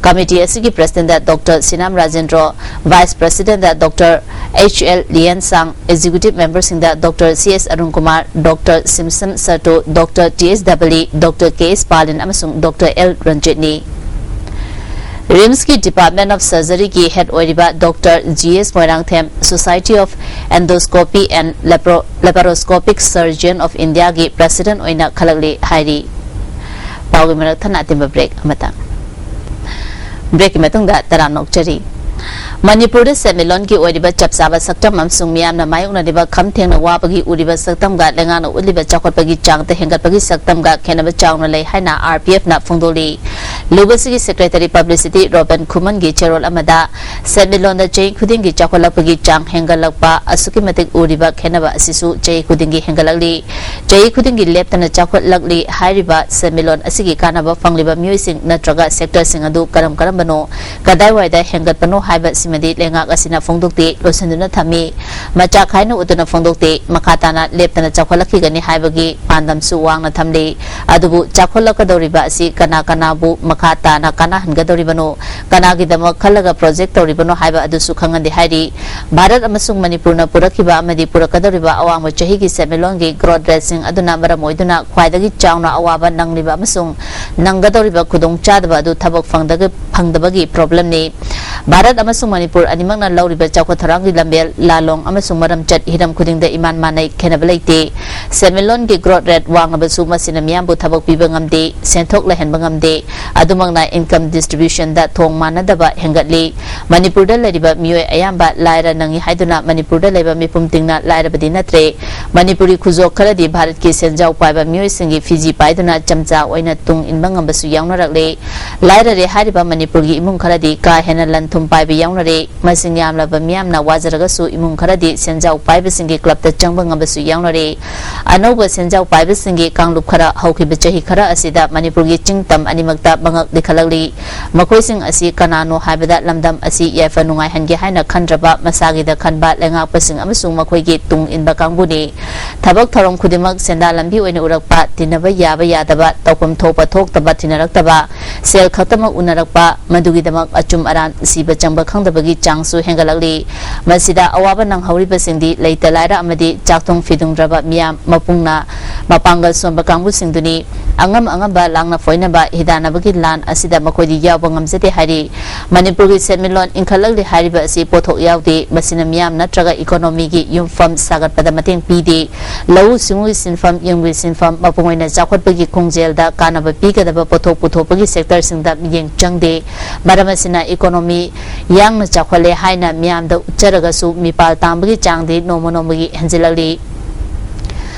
Committee ꯑꯁꯤꯒꯤ President Doctor ꯁꯤꯅꯥꯝ Rajendro, Vice President Doctor H L ꯂꯤꯌꯟꯁꯥꯡ, Executive Member ꯁꯤꯡꯗ Doctor C S Arun Kumar, Doctor ꯁꯤꯝꯁꯝ ꯁꯔꯇꯣ, Doctor T S ꯗꯕꯂꯤ, Doctor K S ꯄꯥꯂꯤꯟ ꯑꯃꯁꯨꯡ Doctor L ꯔꯟꯖꯤꯠꯅꯤ꯫ RIMS ꯀꯤ Department of Surgery ꯒꯤ head ꯑꯣꯏꯔꯤꯕ Doctor G S Moirangthem, Society of Endoscopy and Laparo-, Laparoscopic Surgeon of India ꯒꯤ President ꯑꯣꯏꯅ ꯈꯜꯂꯛꯂꯤ ꯍꯥꯏꯔꯤ꯫ ꯄꯥꯎꯒꯤ ꯃꯔꯛ ꯊꯠꯅ ꯑꯇꯦꯟꯕ break ꯑꯃꯇꯪ꯫ Break ꯀꯤ ꯃꯇꯨꯡꯗ ꯇꯔꯥꯝꯅ ꯑꯣꯛꯆꯔꯤ꯫ ꯃꯅꯤꯄꯨꯔꯗ ꯁꯦꯟꯃꯤꯠꯂꯣꯟꯒꯤ ꯑꯣꯏꯔꯤꯕ ꯆꯞ ꯆꯥꯕ ꯁꯛꯇꯝ ꯑꯃꯁꯨꯡ ꯃꯤꯌꯥꯝꯅ ꯃꯥꯌꯣꯛꯅꯔꯤꯕ ꯈꯝ ꯊꯦꯡꯅ ꯋꯥꯕꯒꯤ ꯎꯔꯤꯕ ꯁꯛꯇꯝꯒ ꯂꯩꯉꯥꯛꯅ ꯎꯠꯂꯤꯕ ꯆꯥꯎꯈꯠꯄꯒꯤ ꯆꯥꯡꯗ ꯍꯦꯟꯒꯠꯄꯒꯤ ꯁꯛꯇꯝꯒ ꯈꯦꯠꯅꯕ ꯆꯥꯎꯅ ꯂꯩ ꯍꯥꯏꯅ R P F ꯅ ꯐꯣꯡꯗꯣꯛꯂꯤ꯫ ꯂꯨꯕꯁꯤꯒꯤ ꯁꯦꯀ꯭ꯔꯦꯇꯔꯤ ꯄꯕ꯭ꯂꯤꯁꯤꯇꯤ ꯔꯣꯕꯟ ꯈꯨꯃꯟꯒꯤ ꯆꯦꯔꯣꯜ ꯑꯃꯗ ꯁꯦꯟꯃꯤꯠꯂꯣꯟꯗ ꯆꯍꯤ ꯈꯨꯗꯤꯡꯒꯤ ꯆꯥꯎꯈꯠꯂꯛꯄꯒꯤ ꯆꯥꯡ ꯍꯦꯟꯒꯠꯂꯛꯄ ꯑꯁꯨꯛꯀꯤ ꯃꯇꯤꯛ ꯎꯔꯤꯕ ꯈꯦꯠꯅꯕ ꯑꯁꯤꯁꯨ ꯆꯍꯤ ꯈꯨꯗꯤꯡꯒꯤ ꯍꯦꯟꯒꯠꯂꯛꯂꯤ꯫ ꯆꯍꯤ ꯈꯨꯗꯤꯡꯒꯤ ꯂꯦꯞꯇꯅ ꯆꯥꯎꯈꯠꯂꯛꯂꯤ ꯍꯥꯏꯔꯤꯕ ꯁꯦꯟꯃꯤꯠꯂꯣꯟ ꯑꯁꯤꯒꯤ ꯀꯥꯟꯅꯕ ꯐꯪꯂꯤꯕ ꯃꯤꯑꯣꯏꯁꯤꯡ ꯅꯠꯇ꯭ꯔꯒ ꯁꯦꯛꯇꯔꯁꯤꯡ ꯑꯗꯨ ꯀꯔꯝ ꯀꯔꯝꯕꯅꯣ, ꯀꯗꯥꯏꯋꯥꯏꯗ ꯍꯦꯟꯒꯠꯄꯅꯣ ꯍꯥꯏꯕꯁꯤꯃꯗꯤ ꯂꯩꯉꯥꯛ ꯑꯁꯤꯅ ꯐꯣꯡꯗꯣꯛꯇꯦ, ꯂꯣꯠꯁꯤꯟꯗꯨꯅ ꯊꯝꯃꯤ꯫ ꯃꯆꯥ ꯈꯥꯏꯅ ꯎꯠꯇꯨꯅ ꯐꯣꯡꯗꯣꯛꯇꯦ꯫ ꯃꯈꯥ ꯇꯥꯅ ꯂꯦꯞꯇꯅ ꯆꯥꯎꯈꯠꯂꯛꯈꯤꯒꯅꯤ ꯍꯥꯏꯕꯒꯤ ꯄꯥꯟꯗꯝꯁꯨ ꯋꯥꯡꯅ ꯊꯝꯂꯤ꯫ ꯑꯗꯨꯕꯨ ꯆꯥꯎꯈꯠꯂꯛꯀꯗꯧꯔꯤꯕ ꯑꯁꯤ ꯀꯅꯥ ꯀꯅꯥꯕꯨ ꯃꯈꯥ ꯇꯥꯅ ꯀꯥꯟꯅꯍꯟꯒꯗꯧꯔꯤꯕꯅꯣ, ꯀꯅꯥꯒꯤꯗꯃꯛ ꯈꯜꯂꯒ ꯄ꯭ꯔꯣꯖꯦꯛ ꯇꯧꯔꯤꯕꯅꯣ ꯍꯥꯏꯕ ꯑꯗꯨꯁꯨ ꯈꯪꯍꯟꯗꯦ ꯍꯥꯏꯔꯤ꯫ ꯚꯥꯔꯠ ꯑꯃꯁꯨꯡ ꯃꯅꯤꯄꯨꯔꯅ ꯄꯨꯔꯛꯈꯤꯕ ꯑꯃꯗꯤ ꯄꯨꯔꯛꯀꯗꯧꯔꯤꯕ ꯑꯋꯥꯡꯕ ꯆꯍꯤꯒꯤ ꯁꯦꯟꯃꯤꯠꯂꯣꯟꯒꯤ ꯒ꯭ꯔꯣꯠ ꯔꯦꯠꯁꯤꯡ ꯑꯗꯨꯅ ꯃꯔꯝ ꯑꯣꯏꯗꯨꯅ ꯈ꯭ꯋꯥꯏꯗꯒꯤ ꯆꯥꯎꯅ ꯑꯋꯥꯕ ꯅꯪꯂꯤꯕ ꯑꯃꯁꯨꯡ ꯅꯪꯒꯗꯧꯔꯤꯕ ꯈꯨꯗꯣꯡꯆꯥꯗꯕ ꯑꯗꯨ ꯊꯕꯛ ꯐꯪꯗꯒ-, ꯐꯪꯗꯕꯒꯤ ꯄ꯭ꯔꯣꯕ꯭ꯂꯦꯝꯅꯤ꯫ ꯚꯥꯔꯠ ꯑꯃꯁꯨꯡ ꯃꯅꯤꯄꯨꯔ ꯑꯅꯤꯃꯛꯅ ꯂꯧꯔꯤꯕ ꯆꯥꯎꯈꯠ ꯊꯧꯔꯥꯡꯒꯤ ꯂꯝꯕꯦꯜ, ꯂꯥꯂꯣꯡ ꯑꯃꯁꯨꯡ ꯃꯔꯝꯆꯠ ꯍꯤꯔꯝ ꯈꯨꯗꯤꯡꯗ ꯏꯃꯥꯟ ꯃꯥꯟꯅꯩ, ꯈꯦꯠꯅꯕ ꯂꯩꯇꯦ꯫ ꯁꯦꯟꯃꯤꯠꯂꯣꯟꯒꯤ ꯒ꯭ꯔꯣꯠ ꯔꯦꯠ ꯋꯥꯡꯂꯕꯁꯨ ꯃꯁꯤꯅ ꯃꯤꯌꯥꯝꯕꯨ ꯊꯕꯛ ꯄꯤꯕ ꯉꯝꯗꯦ, ꯁꯦꯟꯊꯣꯛ ꯂꯩꯍꯟꯕ ꯉꯝꯗꯦ꯫ ꯑꯗꯨꯃꯛꯅ ꯏꯟꯀꯝ ꯗꯤꯁꯇ꯭ꯔꯤꯕ꯭ꯌꯨꯁꯟꯗ ꯊꯣꯡ ꯃꯥꯟꯅꯗꯕ ꯍꯦꯟꯒꯠꯂꯤ꯫ ꯃꯅꯤꯄꯨꯔꯗ ꯂꯩꯔꯤꯕ ꯃꯤꯑꯣꯏ ꯑꯌꯥꯝꯕ ꯂꯥꯏꯔ ꯅꯪꯉꯤ ꯍꯥꯏꯗꯨꯅ ꯃꯅꯤꯄꯨꯔꯗ ꯂꯩꯕ ꯃꯤꯄꯨꯝ ꯇꯤꯡꯅ ꯂꯥꯏꯔꯕꯗꯤ ꯅꯠꯇ꯭ꯔꯦ꯫ ꯃꯅꯤꯄꯨꯔꯤ ꯈꯨꯖꯣꯞ ꯈꯔꯗꯤ ꯚꯥꯔꯠꯀꯤ ꯁꯦꯟꯖꯥꯎ ꯄꯥꯏꯕ ꯃꯤꯑꯣꯏꯁꯤꯡꯒꯤ ꯐꯤꯖꯤ ꯄꯥꯏꯗꯨꯅ ꯆꯝꯆꯥ ꯑꯣꯏꯅ ꯇꯨꯡ ꯏꯟꯕ ꯉꯝꯕꯁꯨ ꯌꯥꯎꯅꯔꯛꯂꯦ꯫ ꯂꯥꯏꯔꯔꯦ ꯍꯥꯏꯔꯤꯕ ꯃꯅꯤꯄꯨꯔꯒꯤ ꯏꯃꯨꯡ ꯈꯔꯗꯤ ꯀꯥ ꯍꯦꯟꯅ ꯂꯟ ꯊꯨꯝ ꯄꯥꯏꯕ ꯌꯥꯎꯅꯔꯦ꯫ ꯃꯁꯤꯡ ꯌꯥꯝꯂꯕ ꯃꯤꯌꯥꯝꯅ ꯋꯥꯖꯔꯒꯁꯨ ꯏꯃꯨꯡ ꯈꯔꯗꯤ ꯁꯦꯟꯖꯥꯎ ꯄꯥꯏꯕꯁꯤꯡꯒꯤ ꯀ꯭ꯂꯕꯇ ꯆꯪꯕ ꯉꯝꯕꯁꯨ ꯌꯥꯎꯅꯔꯦ꯫ ꯑꯅꯧꯕ ꯁꯦꯟꯖꯥꯎ ꯄꯥꯏꯕꯁꯤꯡꯒꯤ ꯀꯥꯡꯂꯨꯞ ꯈꯔ ꯍꯧꯈꯤꯕ ꯆꯍꯤ ꯈꯔ ꯑꯁꯤꯗ ꯃꯅꯤꯄꯨꯔꯒꯤ ꯆꯤꯡ ꯇꯝ ꯑꯅꯤꯃꯛꯇ ꯃꯉꯛ ꯂꯤꯈꯠꯂꯛꯂꯤ꯫ ꯃꯈꯣꯏꯁꯤꯡ ꯑꯁꯤ ꯀꯅꯥꯅꯣ ꯍꯥꯏꯕꯗ ꯂꯝꯗꯝ ꯑꯁꯤ ꯌꯥꯏꯐ ꯅꯨꯡꯉꯥꯏꯍꯟꯒꯦ ꯍꯥꯏꯅ ꯈꯟꯗ꯭ꯔꯕ ꯃꯁꯥꯒꯤꯗ ꯈꯟꯕ ꯂꯩꯉꯥꯛꯄꯁꯤꯡ ꯑꯃꯁꯨꯡ ꯃꯈꯣꯏꯒꯤ ꯇꯨꯡ ꯏꯟꯕ ꯀꯥꯡꯕꯨꯅꯤ꯫ ꯊꯕꯛ ꯊꯧꯔꯝ ꯈꯨꯗꯤꯡꯃꯛ ꯁꯦꯟꯗꯥꯟ ꯂꯝꯕꯤ ꯑꯣꯏꯅ ꯎꯔꯛꯄ, ꯇꯤꯟꯅꯕ ꯌꯥꯕ ꯌꯥꯗꯕ, ꯇꯧꯐꯝ ꯊꯣꯛꯄ ꯊꯣꯛꯇꯕ ꯊꯤꯅꯔꯛꯇꯕ, ꯁꯦꯜ ꯈꯛꯇꯃꯛ ꯎꯅꯔꯛꯄ, ꯃꯗꯨꯒꯤꯗꯃꯛ ꯑꯆꯨꯝ ꯑꯔꯥꯟ ꯁꯤꯕ ꯆꯪꯕ ꯈꯪꯗꯕꯒꯤ ꯆꯥꯡꯁꯨ ꯍꯦꯟꯒꯠꯂꯛꯂꯤ꯫ ꯃꯁꯤꯗ ꯑꯋꯥꯕ ꯅꯪꯍꯧꯔꯤꯕꯁꯤꯡꯗꯤ ꯂꯩꯇ ꯂꯥꯏꯔ ꯑꯃꯗꯤ ꯆꯥꯛꯊꯨꯡ ꯐꯤꯗꯨꯡꯗ꯭ꯔꯕ ꯃꯤꯌꯥꯝ ꯃꯄꯨꯡꯅ ꯃꯄꯥꯡꯒꯜ ꯁꯣꯟꯕ ꯀꯥꯡꯕꯨꯁꯤꯡꯗꯨꯅꯤ꯫ ꯑꯉꯝ ꯑꯉꯝꯕ ꯂꯥꯡꯅ ꯐꯣꯏꯅꯕ ꯍꯤꯗꯥꯟꯅꯕꯒꯤ ꯂꯥꯟ ꯑꯁꯤꯗ ꯃꯈꯣꯏꯗꯤ ꯌꯥꯎꯕ ꯉꯝꯖꯗꯦ ꯍꯥꯏꯔꯤ꯫ ꯃꯅꯤꯄꯨꯔꯒꯤ ꯁꯦꯟꯃꯤꯠꯂꯣꯟ ꯏꯟꯈꯠꯂꯛꯂꯤ ꯍꯥꯏꯔꯤꯕ ꯑꯁꯤ ꯄꯣꯠꯊꯣꯛ ꯌꯥꯎꯗꯦ꯫ ꯃꯁꯤꯅ ꯃꯤꯌꯥꯝ ꯅꯠꯇ꯭ꯔꯒ ꯏꯀꯣꯅꯣꯃꯤꯒꯤ ꯌꯨꯝꯐꯝ ꯁꯥꯒꯠꯄꯗ ꯃꯇꯦꯡ ꯄꯤꯗꯦ꯫ ꯂꯧꯎ ꯁꯤꯡꯎꯒꯤ ꯁꯤꯟꯐꯝ, ꯌꯨꯝꯒꯤ ꯁꯤꯟꯐꯝ, ꯃꯄꯨꯡ ꯑꯣꯏꯅ ꯆꯥꯎꯈꯠꯄꯒꯤ ꯈꯣꯡꯖꯦꯜꯗ ꯀꯥꯟꯅꯕ ꯄꯤꯒꯗꯕ ꯄꯣꯠꯊꯣꯛ ꯄꯨꯊꯣꯛꯄꯒꯤ ꯁꯦꯛꯇꯔꯁꯤꯡꯗ ꯃꯤꯠꯌꯦꯡ ꯆꯪꯗꯦ꯫ ꯃꯔꯝ ꯑꯁꯤꯅ ꯏꯀꯣꯅꯣꯃꯤ ꯌꯥꯡꯅ ꯆꯥꯎꯈꯠꯂꯦ ꯍꯥꯏꯅ ꯃꯤꯌꯥꯝꯗ ꯎꯠꯆꯔꯒꯁꯨ ꯃꯤꯄꯥꯜ ꯇꯥꯡꯕꯒꯤ ꯆꯥꯡꯗꯤ ꯅꯣꯡꯃ ꯅꯣꯡꯃꯒꯤ ꯍꯦꯟꯖꯤꯜꯂꯛꯂꯤ꯫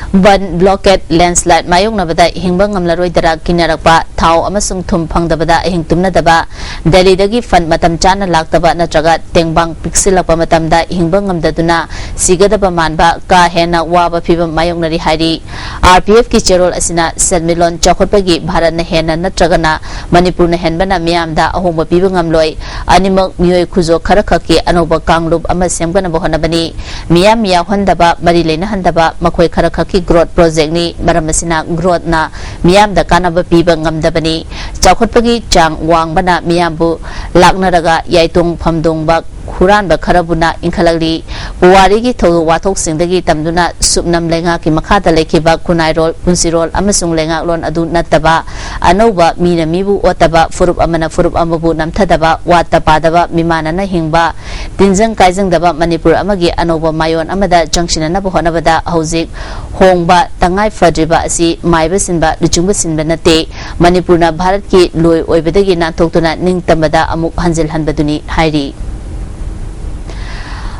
ꯕꯟ, ꯕ꯭ꯂꯣꯀꯦꯠ, ꯂꯦꯟꯁꯂꯥꯏꯠ ꯃꯥꯌꯣꯛꯅꯕꯗ ꯍꯤꯡꯕ ꯉꯝꯂꯔꯣꯏꯗ꯭ꯔꯥ ꯀꯤꯅꯔꯛꯄ, ꯊꯥꯎ ꯑꯃꯁꯨꯡ ꯊꯨꯝ ꯐꯪꯗꯕꯗ ꯑꯍꯤꯡ ꯇꯨꯝꯅꯗꯕ, ꯗꯦꯜꯂꯤꯗꯒꯤ ꯐꯟꯗ ꯃꯇꯝ ꯆꯥꯅ ꯂꯥꯛꯇꯕ ꯅꯠꯇ꯭ꯔꯒ ꯇꯦꯡꯕꯥꯡ ꯄꯤꯛꯁꯤꯜꯂꯛꯄ ꯃꯇꯝꯗ ꯍꯤꯡꯕ ꯉꯝꯗꯗꯨꯅ ꯁꯤꯒꯗꯕ ꯃꯥꯟꯕ ꯀꯥ ꯍꯦꯟꯅ ꯋꯥꯕ ꯐꯤꯚꯝ ꯃꯥꯌꯣꯛꯅꯔꯤ ꯍꯥꯏꯔꯤ꯫ ꯑꯥꯔ ꯄꯤ ꯑꯦꯐꯀꯤ ꯆꯦꯔꯣꯜ ꯑꯁꯤꯅ ꯁꯦꯟꯃꯤꯠꯂꯣꯟ ꯆꯥꯎꯈꯠꯄꯒꯤ ꯚꯥꯔꯠꯅ ꯍꯦꯟꯅ ꯅꯠꯇ꯭ꯔꯒꯅ ꯃꯅꯤꯄꯨꯔꯅ ꯍꯦꯟꯕꯅ ꯃꯤꯌꯥꯝꯗ ꯑꯍꯣꯡꯕ ꯄꯤꯕ ꯉꯝꯂꯣꯏ꯫ ꯑꯅꯤꯃꯛ ꯃꯤꯑꯣꯏ ꯈꯨꯖꯣ ꯈꯔ ꯈꯛꯀꯤ ꯑꯅꯧꯕ ꯀꯥꯡꯂꯨꯞ ꯑꯃ ꯁꯦꯝꯒꯠꯅꯕ ꯍꯣꯠꯅꯕꯅꯤ꯫ ꯃꯤꯌꯥꯝ ꯌꯥꯎꯍꯟꯗꯕ, ꯃꯔꯤ ꯂꯩꯅꯍꯟꯗꯕ, ꯃꯈꯣꯏ ꯈꯔ ꯈꯛꯀꯤ ꯒ꯭ꯔꯣꯠ ꯄ꯭ꯔꯣꯖꯦꯛꯅꯤ꯫ ꯃꯔꯝ ꯑꯁꯤꯅ ꯒ꯭ꯔꯣꯠꯅ ꯃꯤꯌꯥꯝꯗ ꯀꯥꯟꯅꯕ ꯄꯤꯕ ꯉꯝꯗꯕꯅꯤ꯫ ꯆꯥꯎꯈꯠꯄꯒꯤ ꯆꯥꯡ ꯋꯥꯡꯕꯅ ꯃꯤꯌꯥꯝꯕꯨ ꯂꯥꯛꯅꯔꯒ ꯌꯥꯏꯇꯣꯡ ꯐꯝꯗꯣꯡꯕ ꯍꯨꯔꯥꯟꯕ ꯈꯔꯕꯨꯅ ꯏꯟꯈꯠꯂꯛꯂꯤ꯫ ꯄꯨꯋꯥꯔꯤꯒꯤ ꯊꯧꯗꯣꯛ ꯋꯥꯊꯣꯛꯁꯤꯡꯗꯒꯤ ꯇꯝꯗꯨꯅ ꯁꯨꯞꯅꯝ ꯂꯩꯉꯥꯛꯀꯤ ꯃꯈꯥꯗ ꯂꯩꯈꯤꯕ ꯈꯨꯟꯅꯥꯏꯔꯣꯜ, ꯄꯨꯟꯁꯤꯔꯣꯜ ꯑꯃꯁꯨꯡ ꯂꯩꯉꯥꯛꯂꯣꯟ ꯑꯗꯨ ꯅꯠꯇꯕ ꯑꯅꯧꯕ ꯃꯤꯅ ꯃꯤꯕꯨ ꯑꯣꯠꯇꯕ, ꯐꯨꯔꯨꯞ ꯑꯃꯅ ꯐꯨꯔꯨꯞ ꯑꯃꯕꯨ ꯅꯝꯊꯗꯕ, ꯋꯥꯠꯇ ꯄꯥꯗꯕ, ꯃꯤꯃꯥꯟꯅꯅ ꯍꯤꯡꯕ, ꯇꯤꯟꯖꯪ ꯀꯥꯏꯖꯪꯗꯕ ꯃꯅꯤꯄꯨꯔ ꯑꯃꯒꯤ ꯑꯅꯧꯕ ꯃꯥꯌꯣꯟ ꯑꯃꯗ ꯆꯪꯁꯤꯟꯅꯅꯕ ꯍꯣꯠꯅꯕꯗ ꯍꯧꯖꯤꯛ ꯍꯣꯡꯕ ꯇꯉꯥꯏ ꯐꯗ꯭ꯔꯤꯕ ꯑꯁꯤ ꯃꯥꯏꯕ ꯁꯤꯟꯕ, ꯂꯨꯆꯤꯡꯕ ꯁꯤꯟꯕ ꯅꯠꯇꯦ꯫ ꯃꯅꯤꯄꯨꯔꯅ ꯚꯥꯔꯠꯀꯤ ꯂꯣꯏ ꯑꯣꯏꯕꯗꯒꯤ ꯅꯥꯟꯊꯣꯛꯇꯨꯅ ꯅꯤꯡꯇꯝꯕꯗ ꯑꯃꯨꯛ ꯍꯟꯖꯤꯜꯍꯟꯕꯗꯨꯅꯤ ꯍꯥꯏꯔꯤ꯫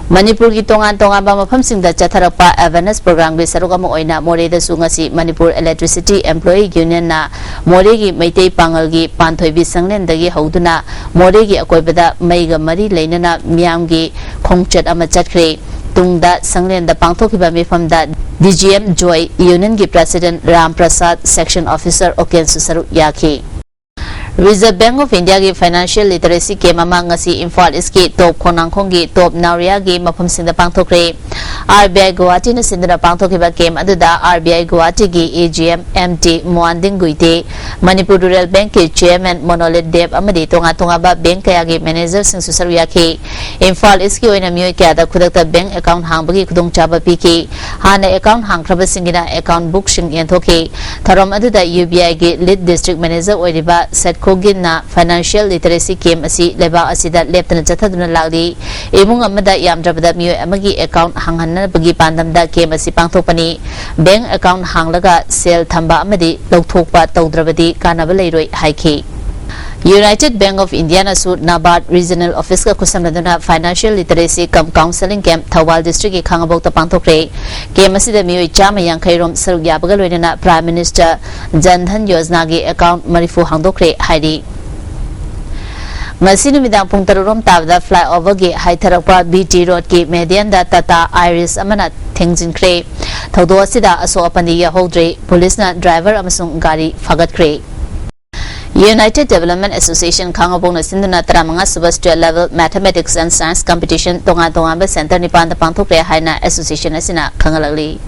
ꯃꯅꯤꯄꯨꯔꯒꯤ ꯇꯣꯉꯥꯟ ꯇꯣꯉꯥꯟꯕ ꯃꯐꯝꯁꯤꯡꯗ ꯆꯠꯊꯔꯛꯄ ꯑꯦꯋꯦꯔꯅꯦꯁ ꯄ꯭ꯔꯣꯒ꯭ꯔꯥꯝꯒꯤ ꯁꯔꯨꯛ ꯑꯃ ꯑꯣꯏꯅ ꯃꯣꯔꯦꯗꯁꯨ ꯉꯁꯤ ꯃꯅꯤꯄꯨꯔ ꯏꯂꯦꯛꯇ꯭ꯔꯤꯁꯤꯇꯤ ꯑꯦꯝꯄ꯭ꯂꯣꯌꯤ ꯌꯨꯅꯤꯌꯟꯅ ꯃꯣꯔꯦꯒꯤ ꯃꯩꯇꯩ ꯄꯥꯉꯜꯒꯤ ꯄꯥꯟꯊꯣꯏꯕꯤ ꯁꯪꯂꯦꯟꯗꯒꯤ ꯍꯧꯗꯨꯅ ꯃꯣꯔꯦꯒꯤ ꯑꯀꯣꯏꯕꯗ ꯃꯩꯒ ꯃꯔꯤ ꯂꯩꯅꯅ ꯃꯤꯌꯥꯝꯒꯤ ꯈꯣꯡꯆꯠ ꯑꯃ ꯆꯠꯈ꯭ꯔꯦ꯫ ꯇꯨꯡꯗ ꯁꯪꯂꯦꯟꯗ ꯄꯥꯡꯊꯣꯛꯈꯤꯕ ꯃꯤꯐꯝꯗ ꯗꯤ ꯖꯤ ꯑꯦꯝ ꯖꯣꯏ ꯌꯨꯅꯤꯌꯟꯒꯤ ꯄ꯭ꯔꯦꯁꯤꯗꯦꯟꯠ ꯔꯥꯝ ꯄ꯭ꯔꯁꯥꯗ, ꯁꯦꯛꯁꯟ ꯑꯣꯐꯤꯁꯔ ꯑꯣꯀꯦꯟꯁꯨ ꯁꯔꯨꯛ ꯌꯥꯈꯤ꯫ ꯔꯤꯖꯔꯚ ꯕꯦꯡꯛ ꯑꯣꯐ ꯏꯟꯗꯤꯌꯥꯒꯤ ꯐꯥꯏꯅꯥꯟꯁꯤꯌꯦꯜ ꯂꯤꯇꯔꯦꯁꯤ ꯀꯦꯝꯞ ꯑꯃ ꯉꯁꯤ ꯏꯝꯐꯥꯜ ꯏꯁꯀꯤ ꯇꯣꯞ ꯈꯣꯡꯅꯥꯡꯈꯣꯡꯒꯤ ꯇꯣꯞ ꯅꯥꯎꯔꯤꯌꯥꯒꯤ ꯃꯐꯝꯁꯤꯡꯗ ꯄꯥꯡꯊꯣꯛꯈ꯭ꯔꯦ꯫ ꯑꯥꯔ ꯕꯤ ꯑꯥꯏ ꯒꯨꯋꯥꯍꯥꯇꯤꯅ ꯁꯤꯟꯗꯨꯅ ꯄꯥꯡꯊꯣꯛꯈꯤꯕ ꯀꯦꯝꯞ ꯑꯗꯨꯗ ꯑꯥꯔ ꯕꯤ ꯑꯥꯏ ꯒꯨꯋꯥꯍꯥꯇꯤꯒꯤ A G M M T Mohonding Guite, Manipur rural ꯕꯦꯡꯛꯀꯤ ꯆꯦꯌꯔꯃꯦꯟ ꯃꯣꯅꯣꯂꯤꯠ ꯗꯦꯕ ꯑꯃꯗꯤ ꯇꯣꯉꯥꯟ ꯇꯣꯉꯥꯟꯕ ꯕꯦꯡꯛ ꯀꯌꯥꯒꯤ ꯃꯦꯅꯦꯖꯔꯁꯤꯡꯁꯨ ꯁꯔꯨꯛ ꯌꯥꯈꯤ꯫ ꯏꯝꯐꯥꯜ ꯏꯁꯀꯤ ꯑꯣꯏꯅ ꯃꯤꯑꯣꯏ ꯀꯌꯥꯗ ꯈꯨꯗꯛꯇ ꯕꯦꯡꯛ ꯑꯦꯀꯥꯎꯟꯠ ꯍꯥꯡꯕꯒꯤ ꯈꯨꯗꯣꯡꯆꯥꯕ ꯄꯤꯈꯤ꯫ ꯍꯥꯟꯅ ꯑꯦꯀꯥꯎꯟꯠ ꯍꯥꯡꯈ꯭ꯔꯕꯁꯤꯡꯒꯤꯅ ꯑꯦꯀꯥꯎꯟꯠ ꯕꯨꯛꯁꯤꯡ ꯌꯦꯟꯊꯣꯛꯈꯤ꯫ ꯊꯧꯔꯝ ꯑꯗꯨꯗ ꯌꯨ ꯕꯤ ꯑꯥꯏꯒꯤ ꯂꯤꯗ ꯗꯤꯁꯇ꯭ꯔꯤꯛ ꯃꯦꯅꯦꯖꯔ ꯑꯣꯏꯔꯤꯕ ꯁꯦꯠꯈꯣꯒꯤꯟꯅ ꯐꯥꯏꯅꯥꯟꯁꯤꯌꯦꯜ ꯂꯤꯇꯔꯦꯁꯤ ꯀꯦꯝꯞ ꯑꯁꯤ ꯂꯩꯕꯥꯛ ꯑꯁꯤꯗ ꯂꯦꯞꯇꯅ ꯆꯠꯊꯗꯨꯅ ꯂꯥꯛꯂꯤ꯫ ꯏꯃꯨꯡ ꯑꯃꯗ ꯌꯥꯝꯗ꯭ꯔꯕꯗ ꯃꯤꯑꯣꯏ ꯑꯃꯒꯤ ꯑꯦꯀꯥꯎꯟꯠ ꯍꯥꯡꯍꯟꯅꯕꯒꯤ ꯄꯥꯟꯗꯝꯗ ꯀꯦꯝꯞ ꯑꯁꯤ ꯄꯥꯡꯊꯣꯛꯄꯅꯤ꯫ ꯕꯦꯡꯛ ꯑꯦꯀꯥꯎꯟꯠ ꯍꯥꯡꯂꯒ ꯁꯦꯜ ꯊꯝꯕ ꯑꯃꯗꯤ ꯂꯧꯊꯣꯛꯄ ꯇꯧꯗ꯭ꯔꯕꯗꯤ ꯀꯥꯟꯅꯕ ꯂꯩꯔꯣꯏ ꯍꯥꯏꯈꯤ꯫ United Bank of Indianaꯁꯨ NABARD Regional Officeꯀ ꯈꯨꯠꯁꯝꯅꯗꯨꯅ Financial Literacy cum Counselling Camp Thoubal Districtꯀꯤ ꯈꯥꯉꯕꯣꯛꯇ ꯄꯥꯡꯊꯣꯛꯈ꯭ꯔꯦ꯫ Camp ꯑꯁꯤꯗ ꯃꯤꯑꯣꯏ ꯆꯥꯝꯃ ꯌꯥꯡꯈꯩ ꯔꯣꯝ ꯁꯔꯨꯛ ꯌꯥꯕꯒ ꯂꯣꯏꯅꯅ Prime Minister Jan Dhan Yojanaꯒꯤ account ꯃꯔꯤꯐꯨ ꯍꯥꯡꯗꯣꯛꯈ꯭ꯔꯦ ꯍꯥꯏꯔꯤ꯫ ꯉꯁꯤ ꯅꯨꯃꯤꯗꯥꯡ ꯄꯨꯡ ꯇꯔꯨꯛ ꯔꯣꯝ ꯇꯥꯕꯗ flyoverꯒꯤ ꯍꯥꯏꯊꯔꯛꯄ BT Roadꯀꯤ medianꯗ Tata Iris ꯑꯃꯅ ꯊꯦꯡꯖꯤꯟꯈ꯭ꯔꯦ꯫ ꯊꯧꯗꯣꯛ ꯑꯁꯤꯗ ꯑꯁꯣꯛ ꯑꯄꯟꯗꯤ ꯌꯥꯎꯍꯧꯗ꯭ꯔꯦ꯫ Policeꯅ driver ꯑꯃꯁꯨꯡ ꯒꯥꯔꯤ ꯐꯥꯒꯠꯈ꯭ꯔꯦ꯫ United Development Association ꯈꯥꯉꯕꯣꯛꯅ ꯁꯤꯟꯗꯨꯅ ꯇꯔꯥꯃꯉꯥ ꯁꯨꯕ State Level Mathematics and Science Competition ꯇꯣꯉꯥꯟ ꯇꯣꯉꯥꯟꯕ centre ꯅꯤꯄꯥꯟꯗ ꯄꯥꯡꯊꯣꯛꯈ꯭ꯔꯦ ꯍꯥꯏꯅ association ꯑꯁꯤꯅ ꯈꯪꯍꯜꯂꯛꯂꯤ꯫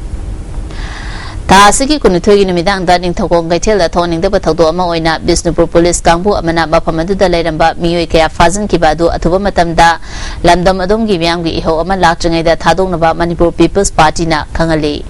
ꯊꯥ ꯑꯁꯤꯒꯤ ꯀꯨꯟꯅꯤꯊꯣꯏꯒꯤ ꯅꯨꯃꯤꯗꯥꯡꯗ ꯅꯤꯡꯊꯧꯈꯣꯡ ꯀꯩꯊꯦꯜꯗ ꯊꯣꯡꯅꯤꯡꯗꯕ ꯊꯧꯗꯣꯛ ꯑꯃ ꯑꯣꯏꯅ ꯕꯤꯁꯅꯨꯄꯨꯔ police ꯀꯥꯡꯕꯨ ꯑꯃꯅ ꯃꯐꯝ ꯑꯗꯨꯗ ꯂꯩꯔꯝꯕ ꯃꯤꯑꯣꯏ ꯀꯌꯥ ꯐꯥꯖꯤꯟꯈꯤꯕ ꯑꯗꯨ ꯑꯊꯨꯕ ꯃꯇꯝꯗ ꯂꯝꯗꯝ ꯑꯗꯣꯝꯒꯤ ꯃꯤꯌꯥꯝꯒꯤ ꯏꯍꯧ ꯑꯃ ꯂꯥꯛꯇ꯭ꯔꯤꯉꯩꯗ ꯊꯥꯗꯣꯛꯅꯕ Manipur People's Partyꯅ ꯈꯪꯍꯜꯂꯤ꯫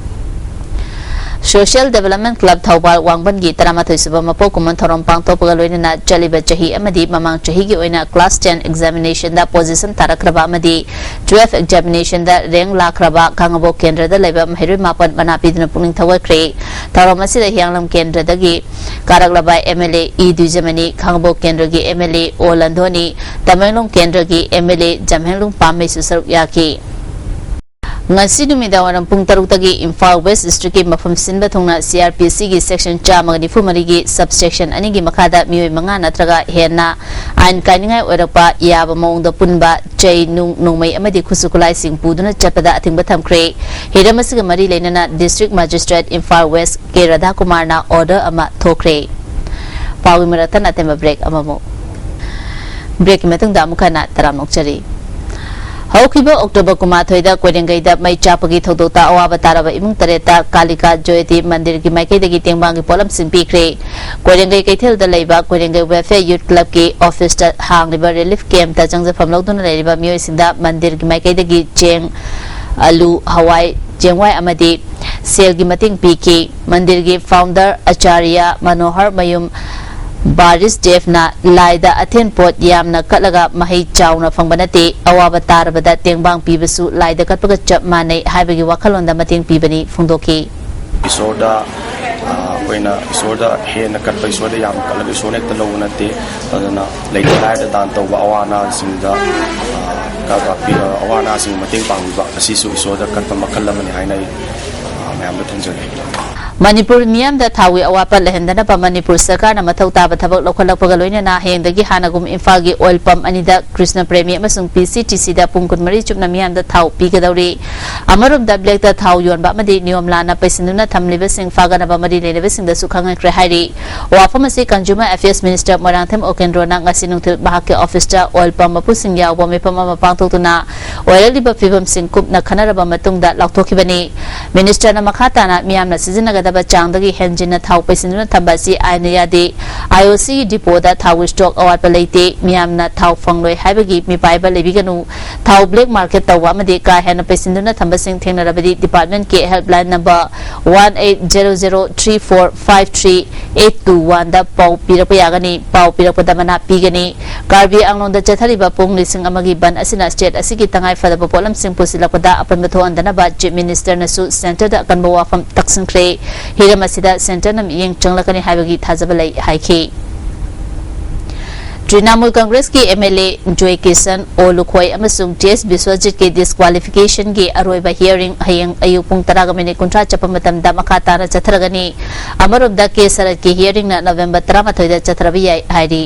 Social Development Club ꯊꯧꯕꯥꯜ ꯋꯥꯡꯕꯟꯒꯤ ꯇꯔꯥꯃꯥꯊꯣꯏ ꯁꯨꯕ ꯃꯄꯣꯛ ꯀꯨꯝꯑꯣꯟ ꯊꯧꯔꯝ ꯄꯥꯡꯊꯣꯛꯄꯒ ꯂꯣꯏꯅꯅ ꯆꯠꯂꯤꯕ ꯆꯍꯤ ꯑꯃꯗꯤ ꯃꯃꯥꯡ ꯆꯍꯤꯒꯤ ꯑꯣꯏꯅ class ten examinationꯗ position ꯇꯥꯔꯛꯈ꯭ꯔꯕ ꯑꯃꯗꯤ twelve examinationꯗ rank ꯂꯥꯛꯈ꯭ꯔꯕ ꯈꯥꯉꯕꯣꯛ ꯀꯦꯟꯗ꯭ꯔꯗ ꯂꯩꯕ ꯃꯍꯩꯔꯣꯏ ꯃꯥꯄꯟ ꯃꯅꯥ ꯄꯤꯗꯨꯅ ꯄꯨꯛꯅꯤꯡ ꯊꯧꯒꯠꯈ꯭ꯔꯦ꯫ ꯊꯧꯔꯝ ꯑꯁꯤꯗ ꯍꯤꯌꯥꯡꯂꯝ ꯀꯦꯟꯗ꯭ꯔꯗꯒꯤ ꯀꯥꯔꯛꯂꯕ MLA ꯏ ꯗ꯭ꯋꯤꯖꯃꯅꯤ, ꯈꯥꯉꯕꯣꯛ ꯀꯦꯟꯗ꯭ꯔꯒꯤ MLA ꯑꯣ ꯂꯟꯗꯣꯅꯤ, ꯇꯃꯦꯡꯂꯣꯡ ꯀꯦꯟꯗ꯭ꯔꯒꯤ MLA ꯖꯝꯍꯦꯡꯂꯨꯡ ꯄꯥꯝꯃꯩꯁꯨ ꯁꯔꯨꯛ ꯌꯥꯈꯤ꯫ ꯉꯁꯤ ꯅꯨꯃꯤꯗꯥꯡꯋꯥꯏꯔꯝ ꯄꯨꯡ ꯇꯔꯨꯛꯇꯒꯤ ꯏꯝꯐꯥꯜ West Districtꯀꯤ ꯃꯐꯝ ꯁꯤꯟꯕ ꯊꯨꯡꯅ CrPCꯒꯤ section ꯆꯥꯝꯃꯒ ꯅꯤꯐꯨ ꯃꯔꯤꯒꯤ subsection ꯑꯅꯤꯒꯤ ꯃꯈꯥꯗ ꯃꯤꯑꯣꯏ ꯃꯉꯥ ꯅꯠꯇ꯭ꯔꯒ ꯍꯦꯟꯅ ꯑꯥꯏꯟ ꯀꯥꯏꯅꯤꯡꯉꯥꯏ ꯑꯣꯏꯔꯛꯄ ꯌꯥꯕ ꯃꯑꯣꯡꯗ ꯄꯨꯟꯕ, ꯆꯩ, ꯅꯨꯡ, ꯅꯣꯡꯃꯩ ꯑꯃꯗꯤ ꯈꯨꯠꯁꯨ ꯈꯨꯠꯂꯥꯏꯁꯤꯡ ꯄꯨꯗꯨꯅ ꯆꯠꯄꯗ ꯑꯊꯤꯡꯕ ꯊꯝꯈ꯭ꯔꯦ꯫ ꯍꯤꯔꯝ ꯑꯁꯤꯒ ꯃꯔꯤ ꯂꯩꯅꯅ District Magistrate ꯏꯝꯐꯥꯜ West ꯀꯦ ꯔꯥꯙꯥꯀꯨꯃꯥꯔꯅ order ꯑꯃ ꯊꯣꯛꯈ꯭ꯔꯦ꯫ ꯄꯥꯎꯒꯤ ꯃꯔꯛꯇ ꯑꯇꯦꯟꯕ break ꯑꯃꯃꯨꯛ꯫ Breakꯀꯤ ꯃꯇꯨꯡꯗ ꯑꯃꯨꯛ ꯍꯟꯅ ꯇꯔꯥꯝꯅ ꯑꯣꯛꯆꯔꯤ꯫ ꯍꯧꯈꯤꯕ October ꯀꯨꯟꯃꯥꯊꯣꯏꯗ ꯀꯣꯏꯔꯦꯡꯒꯩꯗ ꯃꯩ ꯆꯥꯛꯄꯒꯤ ꯊꯧꯗꯣꯛꯇ ꯑꯋꯥꯕ ꯇꯥꯔꯕ ꯏꯃꯨꯡ ꯇꯔꯦꯠꯇ ꯀꯥꯂꯤꯀꯥ ꯖꯣꯌꯇꯤ ꯃꯟꯗꯤꯔꯒꯤ ꯃꯥꯏꯀꯩꯗꯒꯤ ꯇꯦꯡꯕꯥꯡꯒꯤ ꯄꯣꯠꯂꯝꯁꯤꯡ ꯄꯤꯈ꯭ꯔꯦ꯫ ꯀꯣꯏꯔꯦꯡꯒꯩ ꯀꯩꯊꯦꯜꯗ ꯂꯩꯕ ꯀꯣꯏꯔꯦꯡꯒꯩ Welfare Youth Clubꯀꯤ officeꯇ ꯍꯥꯡꯂꯤꯕ relief campꯇ ꯆꯪꯖꯐꯝ ꯂꯧꯗꯨꯅ ꯂꯩꯔꯤꯕ ꯃꯤꯑꯣꯏꯁꯤꯡꯗ ꯃꯟꯗꯤꯔꯒꯤ ꯃꯥꯏꯀꯩꯗꯒꯤ ꯆꯦꯡ, ꯑꯂꯨ, ꯍꯋꯥꯏ ꯆꯦꯡꯋꯥꯏ ꯑꯃꯗꯤ ꯁꯦꯜꯒꯤ ꯃꯇꯦꯡ ꯄꯤꯈꯤ꯫ ꯃꯟꯗꯤꯔꯒꯤ founder ꯑꯆꯥꯔꯌ ꯃꯅꯣꯍꯔ ꯃꯌꯨꯝ ꯕꯥꯔꯤꯁ ꯗꯦꯕꯅ ꯂꯥꯏꯗ ꯑꯊꯦꯟ ꯄꯣꯠ ꯌꯥꯝꯅ ꯀꯠꯂꯒ ꯃꯍꯩ ꯆꯥꯎꯅ ꯐꯪꯕ ꯅꯠꯇꯦ, ꯑꯋꯥꯕ ꯇꯥꯔꯕꯗ ꯇꯦꯡꯕꯥꯡ ꯄꯤꯕꯁꯨ ꯂꯥꯏꯗ ꯀꯠꯄꯒ ꯆꯞ ꯃꯥꯟꯅꯩ ꯍꯥꯏꯕꯒꯤ ꯋꯥꯈꯜꯂꯣꯟꯗ ꯃꯇꯦꯡ ꯄꯤꯕꯅꯤ ꯐꯣꯡꯗꯣꯛꯈꯤ꯫ ꯏꯁꯣꯔꯗ, ꯑ, ꯑꯩꯈꯣꯏꯅ ꯏꯁꯣꯔꯗ ꯍꯦꯟꯅ ꯀꯠꯄ, ꯏꯁꯣꯔꯗ ꯌꯥꯝꯅ ꯀꯠꯂꯒ ꯏꯁꯣꯔꯅ ꯍꯦꯛꯇ ꯂꯧꯕ ꯅꯠꯇꯦ꯫ ꯑꯗꯨꯅ ꯂꯩꯇ ꯂꯥꯏꯔꯗ ꯗꯥꯟ ꯇꯧꯕ, ꯑꯋꯥ ꯑꯅꯥꯁꯤꯡꯗ, ꯑ, ꯀꯔꯕꯥꯔ ꯄꯤ-, ꯑ, ꯑꯋꯥ ꯑꯅꯥꯁꯤꯡ ꯃꯇꯦꯡ ꯄꯥꯡꯕꯤꯕ ꯑꯁꯤꯁꯨ ꯏꯁꯣꯔꯗ ꯀꯠꯄ ꯃꯈꯜ ꯑꯃꯅꯤ ꯍꯥꯏꯅ ꯑꯩ, ꯑ, ꯃꯌꯥꯝꯗ ꯊꯝꯖꯒꯦ꯫ ꯃꯅꯤꯄꯨꯔ ꯃꯤꯌꯥꯝꯗ ꯊꯥꯎꯒꯤ ꯑꯋꯥꯠꯄ ꯂꯩꯍꯟꯗꯅꯕ ꯃꯅꯤꯄꯨꯔ ꯁꯔꯀꯥꯔꯅ ꯃꯊꯧ ꯇꯥꯕ ꯊꯕꯛ ꯂꯧꯈꯠꯂꯛꯄꯒ ꯂꯣꯏꯅꯅ ꯍꯌꯦꯡꯗꯒꯤ ꯍꯥꯟꯅꯒꯨꯝ ꯏꯝꯐꯥꯜꯒꯤ ꯑꯣꯏꯜ ꯄꯝ ꯑꯅꯤꯗ ꯀ꯭ꯔꯤꯁꯅ ꯄ꯭ꯔꯦꯃꯤ ꯑꯃꯁꯨꯡ ꯄꯤ ꯁꯤ ꯇꯤ ꯁꯤꯗ ꯄꯨꯡ ꯀꯨꯟꯃꯔꯤ ꯆꯨꯞꯅ ꯃꯤꯌꯥꯝꯗ ꯊꯥꯎ ꯄꯤꯒꯗꯧꯔꯤ꯫ ꯑꯃꯔꯣꯝꯗ ꯕ꯭ꯂꯦꯛꯇ ꯊꯥꯎ ꯌꯣꯟꯕ ꯑꯃꯗꯤ ꯅꯤꯌꯣꯝ ꯂꯥꯟꯅ ꯄꯩꯁꯤꯟꯗꯨꯅ ꯊꯝꯂꯤꯕꯁꯤꯡ ꯐꯥꯒꯅꯕ ꯃꯔꯤ ꯂꯩꯅꯕꯁꯤꯡꯗꯁꯨ ꯈꯪꯍꯟꯈ꯭ꯔꯦ ꯍꯥꯏꯔꯤ꯫ ꯋꯥꯐꯝ ꯑꯁꯤ Consumer Affairs Minister ꯃꯣꯏꯔꯥꯡꯊꯦꯝ ꯎꯀꯦꯟꯗ꯭ꯔꯣꯅ ꯉꯁꯤ ꯅꯨꯡꯊꯤꯜ ꯃꯍꯥꯛꯀꯤ ꯑꯣꯐꯤꯁꯇ ꯑꯣꯏꯜ ꯄꯝ ꯃꯄꯨꯁꯤꯡ ꯌꯥꯎꯕ ꯃꯤꯐꯝ ꯑꯃ ꯄꯥꯡꯊꯣꯛꯇꯨꯅ ꯑꯣꯏꯔꯛꯂꯤꯕ ꯐꯤꯕꯝꯁꯤꯡ ꯀꯨꯞꯅ ꯈꯟꯅꯔꯕ ꯃꯇꯨꯡꯗ ꯂꯥꯎꯊꯣꯛꯈꯤꯕꯅꯤ꯫ ꯃꯤꯅꯤꯁꯇꯔꯅ ꯃꯈꯥ ꯇꯥꯅ ꯃꯤꯌꯥꯝꯅ ꯁꯤꯖꯤꯟꯅꯒꯗꯕ ꯆꯥꯡꯗꯒꯤ ꯍꯦꯟꯖꯤꯟꯅ ꯊꯥꯎ ꯄꯩꯁꯤꯟꯗꯨꯅ ꯊꯝꯕ ꯑꯁꯤ ꯑꯥꯏꯟꯅ ꯌꯥꯗꯦ꯫ ꯑꯥꯏ ꯑꯣ ꯁꯤꯒꯤ ꯗꯤꯄꯣꯗ ꯊꯥꯎꯒꯤ ꯁ꯭ꯇꯣꯛ ꯑꯋꯥꯠꯄ ꯂꯩꯇꯦ꯫ ꯃꯤꯌꯥꯝꯅ ꯊꯥꯎ ꯐꯪꯂꯣꯏ ꯍꯥꯏꯕꯒꯤ ꯃꯤꯄꯥꯏꯕ ꯂꯩꯕꯤꯒꯅꯨ꯫ ꯊꯥꯎ ꯕ꯭ꯂꯦꯛ ꯃꯥꯔꯀꯦꯠ ꯇꯧꯕ ꯑꯃꯗꯤ ꯀꯥ ꯍꯦꯟꯅ ꯄꯩꯁꯤꯟꯗꯨꯅ ꯊꯝꯕꯁꯤꯡ ꯊꯦꯡꯅꯔꯕꯗꯤ department ꯀꯤ helpline number one eight zero zero three four five three eight two one ꯗ ꯄꯥꯎ ꯄꯤꯔꯛꯄ ꯌꯥꯒꯅꯤ꯫ ꯄꯥꯎ ꯄꯤꯔꯛꯄꯗ ꯃꯅꯥ ꯄꯤꯒꯅꯤ꯫ ꯀꯥꯔꯕꯤ ꯑꯪꯂꯣꯟꯗ ꯆꯠꯊꯔꯤꯕ ꯄꯨꯡ ꯂꯤꯁꯤꯡ ꯑꯃꯒꯤ ꯕꯟ ꯑꯁꯤꯅ state ꯑꯁꯤꯒꯤ ꯇꯉꯥꯏ ꯐꯗꯕ ꯄꯣꯠꯂꯝꯁꯤꯡ ꯄꯨꯁꯤꯜꯂꯛꯄꯗ ꯑꯄꯟꯕ ꯊꯣꯛꯍꯟꯗꯅꯕ Chief Minister ꯅꯁꯨ centre ꯗ ꯑꯀꯟꯕ ꯋꯥꯐꯝ ꯇꯛꯁꯤꯟꯈ꯭ꯔꯦ꯫ ꯍꯤꯔꯝ ꯑꯁꯤꯗ centre ꯅ ꯃꯤꯠꯌꯦꯡ ꯆꯪꯂꯛꯀꯅꯤ ꯍꯥꯏꯕꯒꯤ ꯊꯥꯖꯕ ꯂꯩ ꯍꯥꯏꯈꯤ꯫ ꯇ꯭ꯔꯤꯅꯥꯃꯨꯜ ꯀꯪꯒ꯭ꯔꯦꯁꯀꯤ M L A ꯖꯣꯏ ꯀꯤꯁꯟ, ꯑꯣ ꯂꯨꯈꯣꯏ ꯑꯃꯁꯨꯡ ꯇꯤ ꯑꯦꯁ ꯕꯤꯁ꯭ꯋꯖꯤꯠꯀꯤ disqualification ꯒꯤ ꯑꯔꯣꯏꯕ hearing ꯍꯌꯦꯡ ꯑꯌꯨꯛ ꯄꯨꯡ ꯇꯔꯥꯒ ꯃꯤꯅꯤꯠ ꯀꯨꯟꯊ꯭ꯔꯥ ꯆꯠꯄ ꯃꯇꯝꯗ ꯃꯈꯥ ꯇꯥꯅ ꯆꯠꯊꯔꯒꯅꯤ꯫ ꯑꯃꯔꯣꯝꯗ ꯀꯦ ꯁꯔꯠꯀꯤ hearing ꯅ November ꯇꯔꯥꯃꯥꯊꯣꯏꯗ ꯆꯠꯊꯔꯕ ꯌꯥꯏ ꯍꯥꯏꯔꯤ꯫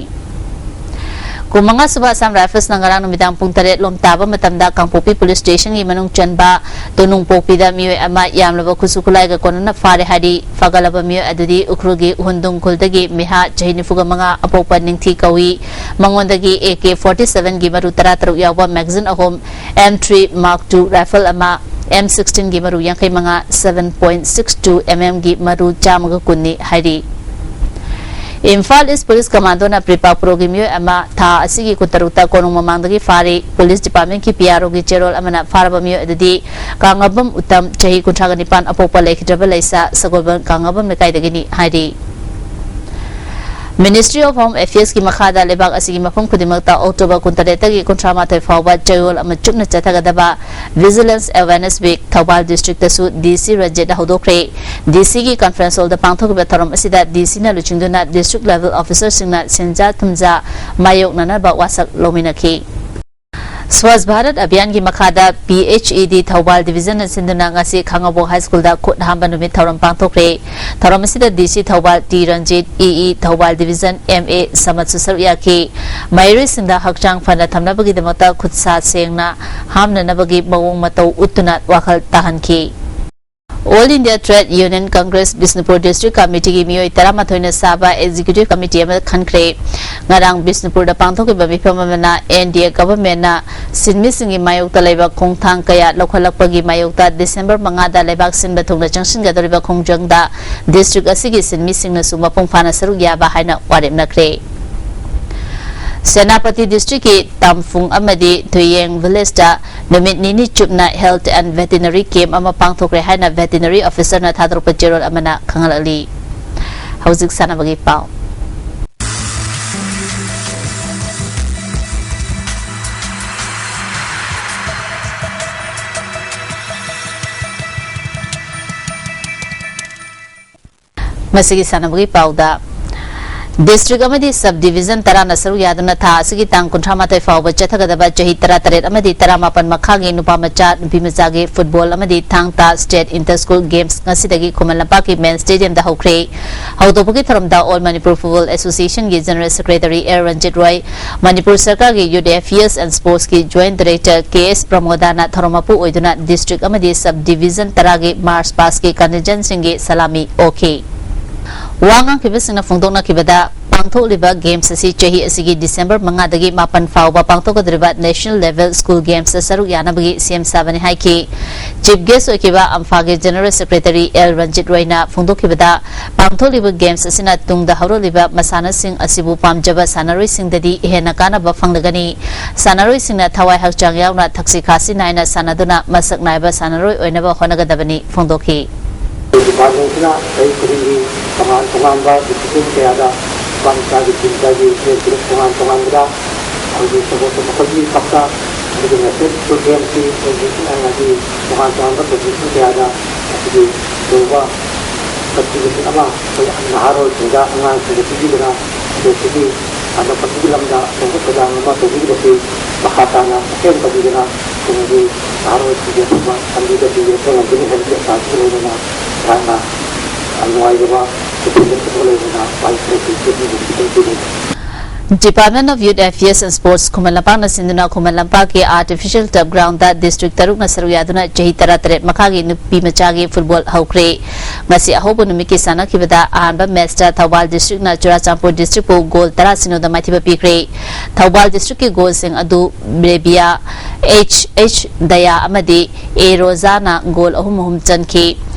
ꯀꯨꯟꯃꯉꯥ ꯁꯨꯕ Assam Rifles ꯅ ꯉꯔꯥꯡ ꯅꯨꯃꯤꯗꯥꯡ ꯄꯨꯡ ꯇꯔꯦꯠ ꯂꯣꯝ ꯇꯥꯕ ꯃꯇꯝꯗ ꯀꯥꯡꯄꯣꯛꯄꯤ police station ꯒꯤ ꯃꯅꯨꯡ ꯆꯟꯕ ꯇꯣꯅꯨꯡꯄꯣꯛꯄꯤꯗ ꯃꯤꯑꯣꯏ ꯑꯃ ꯌꯥꯝꯂꯕ ꯈꯨꯠꯁꯨ ꯈꯨꯠꯂꯥꯏꯒ ꯀꯣꯟꯅꯅ ꯐꯥꯔꯦ ꯍꯥꯏꯔꯤ꯫ ꯐꯥꯒꯠꯂꯕ ꯃꯤꯑꯣꯏ ꯑꯗꯨꯗꯤ ꯎꯈ꯭ꯔꯨꯜꯒꯤ ꯍꯨꯟꯗꯨꯡ ꯈꯨꯜꯗꯒꯤ ꯃꯤꯍꯥ, ꯆꯍꯤ ꯅꯤꯐꯨꯒ ꯃꯉꯥ, ꯑꯄꯣꯛꯄ ꯅꯤꯡꯊꯤ ꯀꯧꯏ꯫ ꯃꯉꯣꯟꯗꯒꯤ A K forty seven ꯒꯤ ꯃꯔꯨ ꯇꯔꯥꯇꯔꯨꯛ ꯌꯥꯎꯕ magazine ꯑꯍꯨꯝ, M three Mark two rifle ꯑꯃ, M sixteen ꯒꯤ ꯃꯔꯨ ꯌꯥꯡꯈꯩ ꯃꯉꯥ, seven point six two M M ꯒꯤ ꯃꯔꯨ ꯆꯥꯝꯃꯒ ꯀꯨꯟꯅꯤ ꯍꯥꯏꯔꯤ꯫ ꯏꯝꯐꯥꯜ East Police Commando ꯅ ꯄ꯭ꯔꯤꯄꯥꯛ ꯄ꯭ꯔꯣꯒꯤ ꯃꯤꯑꯣꯏ ꯑꯃ ꯊꯥ ꯑꯁꯤꯒꯤ ꯀꯨꯟꯇꯔꯨꯛꯇ ꯀꯣꯅꯨꯡ ꯃꯃꯥꯡꯗꯒꯤ ꯐꯥꯔꯤ꯫ Police Department ꯀꯤ P R O ꯒꯤ ꯆꯦꯔꯣꯜ ꯑꯃꯅ ꯐꯥꯔꯕ ꯃꯤꯑꯣꯏ ꯑꯗꯨꯗꯤ ꯀꯥꯡꯉꯕꯝ ꯎꯇꯝ, ꯆꯍꯤ ꯀꯨꯟꯊ꯭ꯔꯥꯒ ꯅꯤꯄꯥꯟ, ꯑꯄꯣꯛꯄ ꯂꯩꯈꯤꯗ꯭ꯔꯕ ꯂꯩꯁꯥ, ꯁꯒꯣꯜꯕꯟ ꯀꯥꯡꯉꯕꯝ ꯂꯩꯀꯥꯏꯗꯒꯤꯅꯤ ꯍꯥꯏꯔꯤ꯫ Ministry of Home Affairs ꯀꯤ ꯃꯈꯥꯗ ꯂꯩꯕꯥꯛ ꯑꯁꯤꯒꯤ ꯃꯐꯝ ꯈꯨꯗꯤꯡꯃꯛꯇ October ꯀꯨꯟꯇꯔꯦꯠꯇꯒꯤ ꯀꯨꯟꯊ꯭ꯔꯥ ꯃꯥꯊꯣꯏ ꯐꯥꯎꯕ ꯆꯌꯣꯜ ꯑꯃ ꯆꯨꯞꯅ ꯆꯠꯊꯒꯗꯕ Vigilance Awareness Week Thoubal district ꯇꯁꯨ D C ꯔꯟꯖꯤꯠꯅ ꯍꯧꯗꯣꯛꯈ꯭ꯔꯦ꯫ D C ꯒꯤ conference hall ꯗ ꯄꯥꯡꯊꯣꯛꯈꯤꯕ ꯊꯧꯔꯝ ꯑꯁꯤꯗ D C ꯅ ꯂꯨꯆꯤꯡꯗꯨꯅ district level officer ꯁꯤꯡꯅ ꯁꯦꯟꯖꯥ ꯊꯨꯝꯖꯥ ꯃꯥꯌꯣꯛꯅꯅꯕ ꯋꯥꯁꯛ ꯂꯧꯃꯤꯟꯅꯈꯤ꯫ Swachh Bharat Abhiyan ꯒꯤ ꯃꯈꯥꯗ P H E D Thoubal division ꯅ ꯁꯤꯟꯗꯨꯅ ꯉꯁꯤ ꯈꯥꯉꯕꯣꯛ High School ꯗ ꯈꯨꯠ ꯍꯥꯝꯕ ꯅꯨꯃꯤꯠ ꯊꯧꯔꯝ ꯄꯥꯡꯊꯣꯛꯈ꯭ꯔꯦ꯫ ꯊꯧꯔꯝ ꯑꯁꯤꯗ D C Thoubal T Ranjit, E E Thoubal division, M A ꯁꯃꯠꯁꯨ ꯁꯔꯨꯛ ꯌꯥꯈꯤ꯫ ꯃꯍꯩꯔꯣꯏꯁꯤꯡꯗ ꯍꯛꯆꯥꯡ ꯐꯅ ꯊꯝꯅꯕꯒꯤꯗꯃꯛꯇ ꯈꯨꯠ ꯁꯥ ꯁꯦꯡꯅ ꯍꯥꯝꯅꯅꯕꯒꯤ ꯃꯑꯣꯡ ꯃꯇꯧ ꯎꯠꯇꯨꯅ ꯋꯥꯈꯜ ꯇꯥꯍꯟꯈꯤ꯫ All India Trade Union Congress Bishnupur District Committee ꯒꯤ ꯃꯤꯑꯣꯏ ꯇꯔꯥꯃꯥꯊꯣꯏꯅ ꯁꯥꯕ Executive Committee ꯑꯃ ꯈꯟꯈ꯭ꯔꯦ꯫ ꯉꯔꯥꯡ ꯕꯤꯁꯅꯨꯄꯨꯔꯗ ꯄꯥꯡꯊꯣꯛꯈꯤꯕ ꯃꯤꯐꯝ ꯑꯃꯅ N D A government ꯅ ꯁꯤꯟꯃꯤꯁꯤꯡꯒꯤ ꯃꯥꯌꯣꯛꯇ ꯂꯩꯕ ꯈꯣꯡꯊꯥꯡ ꯀꯌꯥ ꯂꯧꯈꯠꯂꯛꯄꯒꯤ ꯃꯥꯌꯣꯛꯇ December ꯃꯉꯥꯗ ꯂꯩꯕꯥꯛ ꯁꯤꯟꯕ ꯊꯨꯡꯅ ꯆꯪꯁꯤꯟꯒꯗꯧꯔꯤꯕ ꯈꯣꯡꯖꯪꯗ district ꯑꯁꯤꯒꯤ ꯁꯤꯟꯃꯤꯁꯤꯡꯅꯁꯨ ꯃꯄꯨꯡ ꯐꯥꯅ ꯁꯔꯨꯛ ꯌꯥꯕ ꯍꯥꯏꯅ ꯋꯥꯔꯦꯞꯅꯈ꯭ꯔꯦ꯫ ꯁꯦꯅꯥꯄꯇꯤ district ꯀꯤ ꯇꯥꯝꯐꯨꯡ ꯑꯃꯗꯤ ꯊꯨꯌꯦꯡ village ꯇ ꯅꯨꯃꯤꯠ ꯅꯤꯅꯤ ꯆꯨꯞꯅ health and veterinary camp ꯑꯃ ꯄꯥꯡꯊꯣꯛꯈ꯭ꯔꯦ ꯍꯥꯏꯅ veterinary officer ꯅ ꯊꯥꯗꯣꯔꯛꯄ ꯆꯦꯔꯣꯜ ꯑꯃꯅ ꯈꯪꯍꯜꯂꯛꯂꯤ꯫ ꯍꯧꯖꯤꯛ ꯁꯥꯟꯅꯕꯒꯤ ꯄꯥꯎ꯫ ꯃꯁꯤꯒꯤ ꯁꯥꯟꯅꯕꯒꯤ ꯄꯥꯎꯗ, district ꯑꯃꯗꯤ sub division ꯇꯔꯥꯅ ꯁꯔꯨꯛ ꯌꯥꯗꯨꯅ ꯊꯥ ꯑꯁꯤꯒꯤ ꯇꯥꯡ ꯀꯨꯟꯊ꯭ꯔꯥ ꯃꯥꯊꯣꯏ ꯐꯥꯎꯕ ꯆꯠꯊꯒꯗꯕ ꯆꯍꯤ ꯇꯔꯥꯇꯔꯦꯠ ꯑꯃꯗꯤ ꯇꯔꯥꯃꯥꯄꯟ ꯃꯈꯥꯒꯤ ꯅꯨꯄꯥ ꯃꯆꯥ, ꯅꯨꯄꯤ ꯃꯆꯥꯒꯤ football ꯑꯃꯗꯤ ꯊꯥꯡ ꯇꯥ state inter school games ꯉꯁꯤꯗꯒꯤ ꯈꯨꯃꯟ ꯂꯝꯄꯥꯛꯀꯤ main stadium ꯗ ꯍꯧꯈ꯭ꯔꯦ꯫ ꯍꯧꯗꯣꯛꯄꯒꯤ ꯊꯧꯔꯝꯗ All Manipur Football Association ꯒꯤ General Secretary L ꯔꯟꯖꯤꯠ ꯔꯣꯏ, ꯃꯅꯤꯄꯨꯔ ꯁꯔꯀꯥꯔꯒꯤ Youth Affairs and Sports ꯀꯤ Joint Director ꯀꯦ ꯑꯦꯁ ꯄ꯭ꯔꯃꯣꯗꯥꯅ ꯊꯧꯔꯝ ꯃꯄꯨ ꯑꯣꯏꯗꯨꯅ district ꯑꯃꯗꯤ sub division ꯇꯔꯥꯒꯤ march past ꯀꯤ contingent ꯁꯤꯡꯒꯤ ꯁꯂꯥꯃꯤ ꯑꯣꯛꯈꯤ꯫ ꯋꯥ ꯉꯥꯡꯈꯤꯕꯁꯤꯡꯅ ꯐꯣꯡꯗꯣꯛꯅꯈꯤꯕꯗ, ꯄꯥꯡꯊꯣꯛꯂꯤꯕ games ꯑꯁꯤ ꯆꯍꯤ ꯑꯁꯤꯒꯤ December ꯃꯉꯥꯗꯒꯤ ꯃꯥꯄꯟ ꯐꯥꯎꯕ ꯄꯥꯡꯊꯣꯛꯀꯗꯧꯔꯤꯕ national level school games ꯇ ꯁꯔꯨꯛ ꯌꯥꯅꯕꯒꯤ ꯁꯦꯝ ꯁꯥꯕꯅꯤ ꯍꯥꯏꯈꯤ꯫ Chief guest ꯑꯣꯏꯈꯤꯕ ꯑꯝꯐꯥꯒꯤ General Secretary L Ranjit ꯔꯣꯏꯅ ꯐꯣꯡꯗꯣꯛꯈꯤꯕꯗ, ꯄꯥꯡꯊꯣꯛꯂꯤꯕ games ꯑꯁꯤꯅ ꯇꯨꯡꯗ ꯍꯧꯔꯛꯂꯤꯕ ꯃꯁꯥꯟꯅꯁꯤꯡ ꯑꯁꯤꯕꯨ ꯄꯥꯝꯖꯕ ꯁꯥꯟꯅꯔꯣꯏꯁꯤꯡꯗꯗꯤ ꯍꯦꯟꯅ ꯀꯥꯟꯅꯕ ꯐꯪꯂꯒꯅꯤ꯫ ꯁꯥꯟꯅꯔꯣꯏꯁꯤꯡꯅ ꯊꯋꯥꯏ ꯍꯛꯆꯥꯡ ꯌꯥꯎꯅ ꯊꯛꯁꯤ ꯈꯥꯁꯤ ꯅꯥꯏꯅ ꯁꯥꯟꯅꯗꯨꯅ ꯃꯁꯛ ꯅꯥꯏꯕ ꯁꯥꯟꯅꯔꯣꯏ ꯑꯣꯏꯅꯕ ꯍꯣꯠꯅꯒꯗꯕꯅꯤ ꯐꯣꯡꯗꯣꯛꯈꯤ꯫ ꯗꯤꯄꯥꯔꯠꯃꯦꯟꯁꯤꯅ ꯆꯍꯤ ꯈꯨꯗꯤꯡꯒꯤ ꯇꯣꯉꯥꯟ ꯇꯣꯉꯥꯟꯕ ꯗꯤꯁꯤꯄ꯭ꯂꯤꯟ ꯀꯌꯥꯗ ꯅꯨꯄꯥ ꯃꯆꯥꯒꯤ ꯇꯤꯝ ꯆꯥꯒꯤ ꯄ꯭ꯂꯦꯌꯔ ꯇꯔꯨꯛ ꯇꯣꯉꯥꯟ ꯇꯣꯉꯥꯟꯕꯗ ꯑꯩꯈꯣꯏꯒꯤ ꯁꯄꯣꯔꯠꯁ ꯃꯈꯜꯒꯤ ꯄꯛꯇ ꯑꯗꯨꯒ ꯅꯦꯁꯅꯦꯜ ꯄ꯭ꯔꯣꯒ꯭ꯔꯥꯝꯁꯤ ꯑꯩꯈꯣꯏꯒꯤ ꯍꯥꯏꯗꯤ ꯇꯣꯉꯥꯟ ꯇꯣꯉꯥꯟꯕ ꯄꯣꯖꯤꯁꯟ ꯀꯌꯥꯗ ꯑꯩꯈꯣꯏꯒꯤ ꯇꯧꯕ ꯀꯟꯇ꯭ꯔꯤꯕ꯭ꯌꯨꯁꯟ ꯑꯃ ꯑꯩꯈꯣꯏ ꯅꯍꯥꯔꯣꯜꯁꯤꯡꯗ ꯑꯉꯥꯡꯁꯤꯡꯗ ꯄꯤꯕꯤꯗꯅ ꯁ꯭ꯄꯣꯔꯠꯁꯤꯒꯤ ꯁꯥꯟꯅ ꯈꯣꯠꯅꯕꯒꯤ ꯂꯝꯗ ꯑꯆꯧꯕ ꯊꯧꯗꯥꯡ ꯑꯃ ꯇꯧꯕꯤꯔꯤꯕꯁꯤ ꯃꯈꯥ ꯇꯥꯅ ꯑꯁꯦꯡ ꯇꯧꯕꯤꯗꯅ ꯇꯨꯡꯒꯤ ꯅꯍꯥꯔꯣꯜꯁꯤꯡꯒꯤ ꯑꯐꯕ ꯂꯝꯕꯤꯗ ꯄꯤꯕꯤꯔꯛꯄ ꯉꯝꯒꯅꯤ ꯍꯥꯏꯕꯒꯤ ꯑꯁꯥꯁꯨ ꯂꯩꯅꯅ ꯑꯩꯍꯥꯛꯅ ꯅꯨꯡꯉꯥꯏꯖꯕ ꯈꯨꯗꯣꯡꯆꯥꯕ ꯂꯩꯕꯅ ꯋꯥꯍꯩ ꯈꯔꯁꯤ ꯇꯦꯛꯅꯤꯛ ꯈꯤꯇꯪ ꯄꯤꯖꯒꯦ꯫ Department of Youth Affairs and Sports ꯈꯨꯃꯟ ꯂꯝꯄꯥꯛꯅ ꯁꯤꯟꯗꯨꯅ ꯈꯨꯃꯟ ꯂꯝꯄꯥꯛꯀꯤ Artificial Turf Ground ꯗ ꯗꯤꯁꯇ꯭ꯔꯤꯛ ꯇꯔꯨꯛꯅ ꯁꯔꯨꯛ ꯌꯥꯗꯨꯅ ꯆꯍꯤ ꯇꯔꯥꯇꯔꯦꯠ ꯃꯈꯥꯒꯤ ꯅꯨꯄꯤ ꯃꯆꯥꯒꯤ ꯐꯨꯠꯕꯣꯜ ꯍꯧꯈ꯭ꯔꯦ꯫ ꯉꯁꯤ ꯑꯍꯧꯕ ꯅꯨꯃꯤꯠꯀꯤ ꯁꯥꯟꯅꯈꯤꯕꯗ ꯑꯍꯥꯟꯕ ꯃꯦꯆꯇ ꯊꯧꯕꯥꯜ ꯗꯤꯁꯇ꯭ꯔꯤꯛꯅ ꯆꯨꯔꯥꯆꯥꯟꯄꯨꯔ ꯗꯤꯁꯇ꯭ꯔꯤꯛꯄꯨ ꯒꯣꯜ ꯇꯔꯥ ꯁꯤꯅꯣꯗ ꯃꯥꯏꯊꯤꯕ ꯄꯤꯈ꯭ꯔꯦ꯫ ꯊꯧꯕꯥꯜ ꯗꯤꯁꯇ꯭ꯔꯤꯛꯀꯤ ꯒꯣꯜꯁꯤꯡ ꯑꯗꯨ ꯕ꯭ꯔꯦꯕꯤꯌꯥ, ꯑꯩꯆ ꯑꯩꯆ ꯗꯌꯥ ꯑꯃꯗꯤ ꯑꯦ ꯔꯣꯖꯥꯅ ꯒꯣꯜ ꯑꯍꯨꯝ ꯑꯍꯨꯝ ꯆꯟꯈꯤ꯫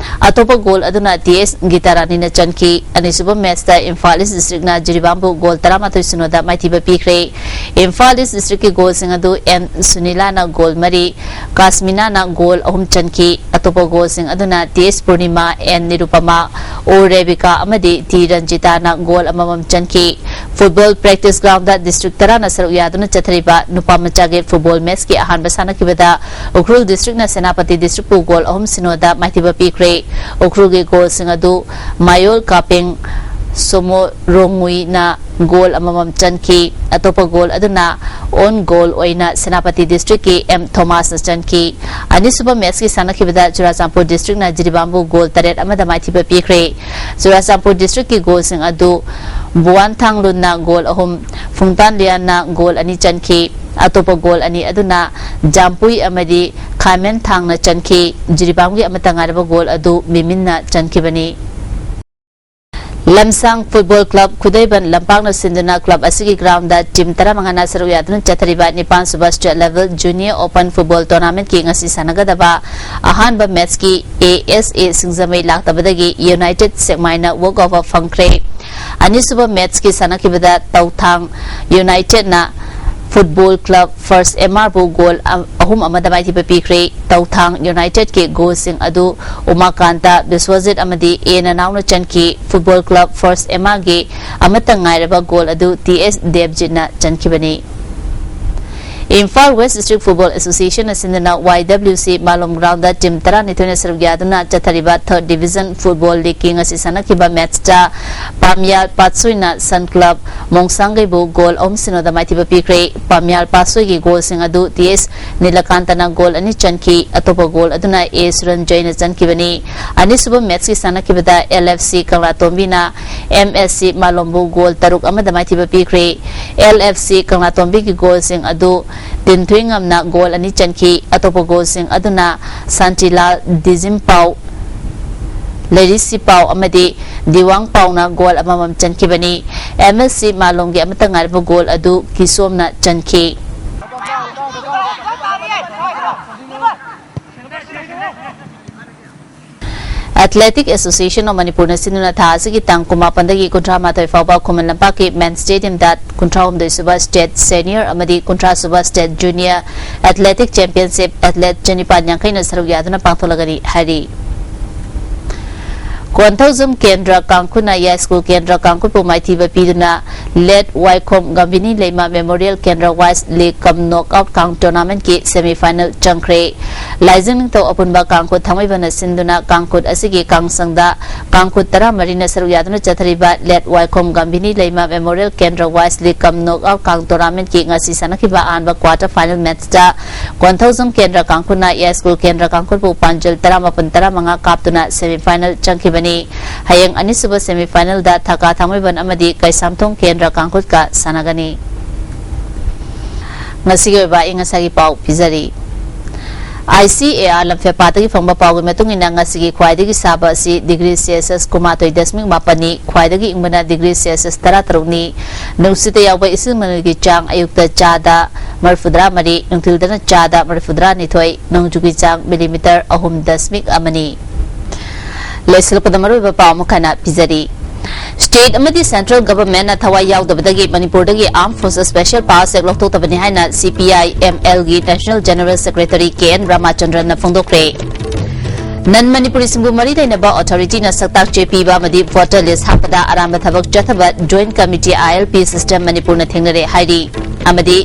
ꯑꯇꯣꯞꯄ ꯒꯣꯜ ꯑꯗꯨꯅ ꯇꯤ ꯑꯦꯁ ꯒꯤꯇꯥꯔꯥꯅꯤꯅ ꯆꯟꯈꯤ꯫ ꯑꯅꯤꯁꯨꯕ ꯃꯦꯆꯇ ꯏꯝꯐꯥꯜ ꯏꯁ ꯗꯤꯁꯇ꯭ꯔꯤꯛꯅ ꯖꯤꯔꯤꯕꯥꯝꯕꯨ ꯒꯣꯜ ꯇꯔꯥꯃꯥꯊꯣꯏ ꯁꯤꯅꯣꯗ ꯃꯥꯏꯊꯤꯕ ꯄꯤꯈ꯭ꯔꯦ꯫ ꯏꯝꯐꯥꯜ ꯏꯁ ꯗꯤꯁꯇ꯭ꯔꯤꯛꯀꯤ ꯒꯣꯜꯁꯤꯡ ꯑꯗꯨ ꯑꯦꯟ ꯁꯨꯅꯤꯂꯥꯅ ꯒꯣꯜ ꯃꯔꯤ, ꯀꯥꯁꯃꯤꯅꯥꯅ ꯒꯣꯜ ꯑꯍꯨꯝ ꯆꯟꯈꯤ꯫ ꯑꯇꯣꯞꯄ ꯒꯣꯜꯁꯤꯡ ꯑꯗꯨꯅ T S Purnima, and Nirupama, ꯑꯣ ꯔꯦꯕꯤꯀꯥ ꯑꯃꯗꯤ ꯇꯤ ꯔꯟꯖꯤꯇꯥꯅ ꯒꯣꯜ ꯑꯃꯃꯝ ꯆꯟꯈꯤ꯫ ꯐꯨꯠꯕꯣꯜ ꯄ꯭ꯔꯦꯛꯇꯤꯁ ꯒ꯭ꯔꯥꯎꯟꯗ ꯗꯤꯁꯇ꯭ꯔꯤꯛ ꯇꯔꯥꯅ ꯁꯔꯨꯛ ꯌꯥꯗꯨꯅ ꯆꯠꯊꯔꯤꯕ ꯅꯨꯄꯥ ꯃꯆꯥꯒꯤ ꯐꯨꯠꯕꯣꯜ ꯃꯦꯆꯀꯤ ꯑꯍꯥꯟꯕ ꯁꯥꯟꯅꯈꯤꯕꯗ ꯎꯈ꯭ꯔꯨꯜ ꯗꯤꯁꯇ꯭ꯔꯤꯛꯅ ꯁꯦꯅꯥꯄꯇꯤ ꯗꯤꯁꯇ꯭ꯔꯤꯛꯄꯨ ꯒꯣꯜ ꯑꯍꯨꯝ ꯁꯤꯅꯣꯗ ꯃꯥꯏꯊꯤꯕ ꯄꯤꯈ꯭ꯔꯦ꯫ ꯎꯈ꯭ꯔꯨꯜꯒꯤ ꯒꯣꯜꯁꯤꯡ ꯑꯗꯨ ꯃꯥꯌꯣꯜ ꯀꯥꯄꯦꯡ ꯁꯣꯃꯣꯔꯣꯡꯉꯨꯏꯅ ꯒꯣꯜ ꯑꯃꯃꯝ ꯆꯟꯈꯤ꯫ ꯑꯇꯣꯞꯄ ꯒꯣꯜ ꯑꯗꯨꯅ ꯑꯣꯟ ꯒꯣꯜ ꯑꯣꯏꯅ ꯁꯦꯅꯥꯄꯇꯤ ꯗꯤꯁꯇ꯭ꯔꯤꯛꯀꯤ ꯑꯦꯝ ꯊꯣꯃꯥꯁꯅ ꯆꯟꯈꯤ꯫ ꯑꯅꯤꯁꯨꯕ ꯃꯦꯆꯀꯤ ꯁꯥꯟꯅꯈꯤꯕꯗ ꯆꯨꯔꯥꯆꯥꯟꯄꯨꯔ ꯗꯤꯁꯇ꯭ꯔꯤꯛꯅ ꯖꯤꯔꯤꯕꯥꯝꯕꯨ ꯒꯣꯜ ꯇꯔꯦꯠ ꯑꯃꯗ ꯃꯥꯏꯊꯤꯕ ꯄꯤꯈ꯭ꯔꯦ꯫ ꯆꯨꯔꯥꯆꯥꯟꯄꯨꯔ ꯗꯤꯁꯇ꯭ꯔꯤꯛꯀꯤ ꯒꯣꯜꯁꯤꯡ ꯑꯗꯨ ꯕꯨꯋꯥꯟꯊꯥꯡꯂꯨꯟꯅ ꯒꯣꯜ ꯑꯍꯨꯝ, ꯐꯨꯡꯇꯥꯟ ꯂꯤꯌꯥꯟꯅ ꯒꯣꯜ ꯑꯅꯤ ꯆꯟꯈꯤ꯫ ꯑꯇꯣꯞꯄ ꯒꯣꯜ ꯑꯅꯤ ꯑꯗꯨꯅ ꯖꯥꯝꯄꯨꯏ ꯑꯃꯗꯤ ꯈꯥꯏꯃꯦꯟ ꯊꯥꯡꯅ ꯆꯟꯈꯤ꯫ ꯖꯤꯔꯤꯕꯥꯝꯒꯤ ꯑꯃꯠꯇ ꯉꯥꯏꯔꯕ ꯒꯣꯜ ꯑꯗꯨ ꯃꯤꯃꯤꯟꯅ ꯆꯟꯈꯤꯕꯅꯤ꯫ ꯂꯝꯁꯥꯡ ꯐꯨꯠꯕꯣꯜ ꯀ꯭ꯂꯕ ꯈꯨꯗꯩꯕꯟ ꯂꯝꯄꯥꯛꯅ ꯁꯤꯟꯗꯨꯅ ꯀ꯭ꯂꯕ ꯑꯁꯤꯒꯤ ꯒ꯭ꯔꯥꯎꯟꯗ ꯇꯤꯝ ꯇꯔꯥꯃꯉꯥꯅ ꯁꯔꯨꯛ ꯌꯥꯗꯨꯅ ꯆꯠꯊꯔꯤꯕ ꯅꯤꯄꯥꯟ sub state level junior open football ꯇꯣꯔꯅꯥꯃꯦꯟꯠꯀꯤ ꯉꯁꯤ ꯁꯥꯟꯅꯒꯗꯕ ꯑꯍꯥꯟꯕ ꯃꯦꯆꯀꯤ ꯑꯦ ꯑꯦꯁ ꯑꯦ ꯁꯤꯡꯖꯃꯩ ꯂꯥꯛꯇꯕꯗꯒꯤ ꯌꯨꯅꯥꯏꯇꯦꯗ ꯁꯦꯛꯃꯥꯏꯅ ꯋꯣꯛ ꯑꯣꯚꯔ ꯐꯪꯈ꯭ꯔꯦ꯫ ꯑꯅꯤꯁꯨꯕ ꯃꯦꯆꯀꯤ ꯁꯥꯟꯅꯈꯤꯕꯗ ꯇꯧꯊꯥꯡ ꯌꯨꯅꯥꯏꯇꯦꯗꯅ Football Club First M R ꯕꯨ ꯒꯣꯜ ꯑ-, ꯑꯍꯨꯝ ꯑꯃꯗ ꯃꯥꯏꯊꯤꯕ ꯄꯤꯈ꯭ꯔꯦ꯫ ꯇꯧꯊꯥꯡ United ꯀꯤ ꯒꯣꯜꯁꯤꯡ ꯑꯗꯨ ꯎꯃꯥꯀꯥꯟꯇ, ꯕꯤꯁ꯭ꯋꯖꯤꯠ ꯑꯃꯗꯤ ꯑꯦ ꯅꯅꯥꯎꯅ ꯆꯟꯈꯤ꯫ Football Club First M R ꯒꯤ ꯑꯃꯠꯇ ꯉꯥꯏꯔꯕ ꯒꯣꯜ ꯑꯗꯨ ꯇꯤ ꯑꯦꯁ ꯗꯦꯕꯖꯤꯠꯅ ꯆꯟꯈꯤꯕꯅꯤ꯫ Imphal West District Football Association ꯅ ꯁꯤꯟꯗꯨꯅ ꯋꯥꯏ ꯗꯕ꯭ꯂꯤꯎ ꯁꯤ ꯃꯥꯂꯣꯝ ground ꯗ team ꯇꯔꯥꯅꯤꯊꯣꯏꯅ ꯁꯔꯨꯛ ꯌꯥꯗꯨꯅ ꯆꯠꯊꯔꯤꯕ Third Division Football League ꯀꯤ ꯉꯁꯤ ꯁꯥꯟꯅꯈꯤꯕ match ꯇ ꯄꯥꯝꯌꯥꯜ ꯄꯥꯠꯁꯣꯏꯅ Sun Club ꯃꯣꯡꯁꯥꯡꯒꯩꯕꯨ ꯒꯣꯜ ꯑꯍꯨꯝ ꯁꯤꯅꯣꯗ ꯃꯥꯏꯊꯤꯕ ꯄꯤꯈ꯭ꯔꯦ꯫ ꯄꯥꯝꯌꯥꯜ ꯄꯥꯠꯁꯣꯏꯒꯤ ꯒꯣꯜꯁꯤꯡ ꯑꯗꯨ ꯇꯤ ꯑꯦꯁ ꯅꯤꯂꯀꯥꯟꯇꯅ ꯒꯣꯜ ꯑꯅꯤ ꯆꯟꯈꯤ꯫ ꯑꯇꯣꯞꯄ ꯒꯣꯜ ꯑꯗꯨꯅ ꯑꯦ ꯁꯨꯔꯟꯖꯌꯅ ꯆꯟꯈꯤꯕꯅꯤ꯫ ꯑꯅꯤꯁꯨꯕ match ꯀꯤ ꯁꯥꯟꯅꯈꯤꯕꯗ L F C ꯀꯪꯂꯥꯇꯣꯝꯕꯤꯅ M S C ꯃꯥꯂꯣꯝꯕꯨ goal ꯇꯔꯨꯛ ꯑꯃꯗ ꯃꯥꯏꯊꯤꯕ ꯄꯤꯈ꯭ꯔꯦ꯫ ꯑꯦꯜ ꯑꯦꯐ ꯁꯤ ꯀꯪꯂꯥꯇꯣꯝꯕꯤꯒꯤ ꯒꯣꯜꯁꯤꯡ ꯑꯗꯨ ꯇꯤꯟꯊꯨꯏꯉꯝꯅ ꯒꯣꯜ ꯑꯅꯤ ꯆꯟꯈꯤ꯫ ꯑꯇꯣꯞꯄ ꯒꯣꯜꯁꯤꯡ ꯑꯗꯨꯅ ꯁꯥꯟꯇꯤꯂꯥꯜ ꯗꯤꯖꯤꯝꯄꯥꯎ, ꯂꯩꯔꯤꯁꯤꯄꯥꯎ ꯑꯃꯗꯤ ꯗꯤꯋꯥꯡꯄꯥꯎꯅ ꯒꯣꯜ ꯑꯃꯃꯝ ꯆꯟꯈꯤꯕꯅꯤ꯫ ꯑꯦꯝ ꯑꯦꯁ ꯁꯤ ꯃꯥꯂꯣꯝꯒꯤ ꯑꯃꯠꯇ ꯉꯥꯏꯔꯕ ꯒꯣꯜ ꯑꯗꯨ ꯀꯤꯁꯣꯝꯅ ꯆꯟꯈꯤ꯫ Athletic Association of Manipur ꯅ ꯁꯤꯟꯗꯨꯅ ꯊꯥ ꯑꯁꯤꯒꯤ ꯇꯥꯡ ꯀꯨꯟꯃꯥꯄꯟꯗꯒꯤ ꯀꯨꯟꯊ꯭ꯔꯥ ꯃꯥꯊꯣꯏ ꯐꯥꯎꯕ ꯈꯨꯃꯟ ꯂꯝꯄꯥꯛꯀꯤ ꯃꯦꯟ ꯁ꯭ꯇꯦꯗꯤꯌꯝꯗ ꯀꯨꯟꯊ꯭ꯔꯥ ꯍꯨꯝꯗꯣꯏ ꯁꯨꯕ State Senior ꯑꯃꯗꯤ ꯀꯨꯟꯊ꯭ꯔꯥ ꯁꯨꯕ State Junior Athletic Championship athlete ꯆꯅꯤꯄꯥꯟ ꯌꯥꯡꯈꯩꯅ ꯁꯔꯨꯛ ꯌꯥꯗꯨꯅ ꯄꯥꯡꯊꯣꯛꯂꯒꯅꯤ ꯍꯥꯏꯔꯤ꯫ ꯀꯣꯟꯊꯧꯖꯝ ꯀꯦꯟꯗ꯭ꯔ ꯀꯥꯡꯈꯨꯠꯅ ꯌꯥꯏꯁ꯭ꯀꯨꯜ ꯀꯦꯟꯗ꯭ꯔ ꯀꯥꯡꯈꯨꯠꯄꯨ ꯃꯥꯏꯊꯤꯕ ꯄꯤꯗꯨꯅ ꯂꯦꯠ ꯋꯥꯏꯈꯣꯝ ꯒꯝꯚꯤꯅꯤ ꯂꯩꯃ Memorial Kendra Wise League cum Knockout Count Tournament ꯀꯤ semi final ꯆꯪꯈ꯭ꯔꯦ꯫ ꯂꯥꯏꯖꯤꯡ ꯅꯤꯡꯊꯧ ꯑꯄꯨꯟꯕ ꯀꯥꯡꯈꯨꯠ ꯊꯥꯡꯃꯩꯕꯟꯅ ꯁꯤꯟꯗꯨꯅ ꯀꯥꯡꯈꯨꯠ ꯑꯁꯤꯒꯤ ꯀꯥꯡꯁꯪꯗ ꯀꯥꯡꯈꯨꯠ ꯇꯔꯥꯃꯔꯤꯅ ꯁꯔꯨꯛ ꯌꯥꯗꯨꯅ ꯆꯠꯊꯔꯤꯕ ꯂꯦꯠ ꯋꯥꯏꯈꯣꯝ ꯒꯝꯚꯤꯅꯤ ꯂꯩꯃ Memorial Kendra Wise League cum Knockout Count Tournament ꯀꯤ ꯉꯁꯤ ꯁꯥꯟꯅꯈꯤꯕ ꯑꯍꯥꯟꯕ quarter final match ꯇ ꯀꯣꯟꯊꯧꯖꯝ ꯀꯦꯟꯗ꯭ꯔ ꯀꯥꯡꯈꯨꯠꯅ ꯌꯥꯏꯁ꯭ꯀꯨꯜ ꯀꯦꯟꯗ꯭ꯔ ꯀꯥꯡꯈꯨꯠꯄꯨ ꯄꯥꯟꯖꯜ ꯇꯔꯥꯃꯥꯄꯟ ꯇꯔꯥꯃꯉꯥ ꯀꯥꯞꯇꯨꯅ semi final ꯆꯪꯈꯤꯕꯅꯤ꯫ ꯍꯌꯦꯡ ꯑꯅꯤꯁꯨꯕ semi final ꯗ ꯊꯀꯥ ꯊꯥꯡꯃꯩꯕꯟ ꯑꯃꯗꯤ ꯀꯩꯁꯥꯝꯊꯣꯡ ꯀꯦꯟꯗ꯭ꯔ ꯀꯥꯡꯈꯨꯠꯀ ꯁꯥꯟꯅꯒꯅꯤ꯫ ꯉꯁꯤꯒꯤ ꯑꯣꯏꯕ ꯑꯏꯪ ꯑꯁꯥꯒꯤ ꯄꯥꯎ ꯄꯤꯖꯔꯤ꯫ ꯑꯥꯏ ꯁꯤ ꯑꯦ ꯑꯥꯔ ꯂꯝꯐꯦꯜꯄꯥꯠꯇꯒꯤ ꯐꯪꯕ ꯄꯥꯎꯒꯤ ꯃꯇꯨꯡ ꯏꯟꯅ, ꯉꯁꯤꯒꯤ ꯈ꯭ꯋꯥꯏꯗꯒꯤ ꯁꯥꯕ ꯑꯁꯤ degree Celsius ꯀꯨꯟꯃꯥꯊꯣꯏ ꯗꯁꯃꯤꯛ ꯃꯥꯄꯟꯅꯤ, ꯈ꯭ꯋꯥꯏꯗꯒꯤ ꯏꯪꯕꯅ degree Celsius ꯇꯔꯥꯇꯔꯨꯛꯅꯤ꯫ ꯅꯨꯡꯁꯤꯠꯇ ꯌꯥꯎꯕ ꯏꯁꯤꯡ ꯃꯅꯨꯡꯒꯤ ꯆꯥꯡ ꯑꯌꯨꯛꯇ ꯆꯥꯗ ꯃꯔꯤꯐꯨꯇꯔꯥ ꯃꯔꯤ, ꯅꯨꯡꯊꯤꯜꯗꯅ ꯆꯥꯗ ꯃꯔꯤꯐꯨꯇꯔꯥꯅꯤꯊꯣꯏ, ꯅꯣꯡꯖꯨꯒꯤ ꯆꯥꯡ millimeter ꯑꯍꯨꯝ ꯗꯁꯃꯤꯛ ꯑꯃꯅꯤ꯫ ꯂꯣꯏꯁꯤꯜꯂꯛꯄꯗ ꯃꯔꯨꯑꯣꯏꯕ ꯄꯥꯎ ꯑꯃꯨꯛ ꯍꯟꯅ ꯄꯤꯖꯔꯤ꯫ State ꯑꯃꯗꯤ central governmentꯅ ꯊꯋꯥꯏ ꯌꯥꯎꯗꯕꯗꯒꯤ ꯃꯅꯤꯄꯨꯔꯗꯒꯤ Armed Forces Special Powers Act ꯂꯧꯊꯣꯛꯇꯕꯅꯤ ꯍꯥꯏꯅ C P I M L ꯒꯤ National General Secretary K N ꯔꯥꯃꯥꯆꯟꯗ꯭ꯔꯟꯅ ꯐꯣꯡꯗꯣꯛꯈ꯭ꯔꯦ꯫ Non Manipuriꯁꯤꯡꯕꯨ ꯃꯔꯤ ꯂꯩꯅꯕ authorityꯅ ꯁꯛꯇꯥꯛ ꯆꯦ ꯄꯤꯕ ꯑꯃꯗꯤ voter list ꯍꯥꯞꯄꯗ ꯑꯔꯥꯟꯕ ꯊꯕꯛ ꯆꯠꯊꯕ Joint Committee I L P system ꯃꯅꯤꯄꯨꯔꯅ ꯊꯦꯡꯅꯔꯦ ꯍꯥꯏꯔꯤ꯫ ꯑꯃꯗꯤ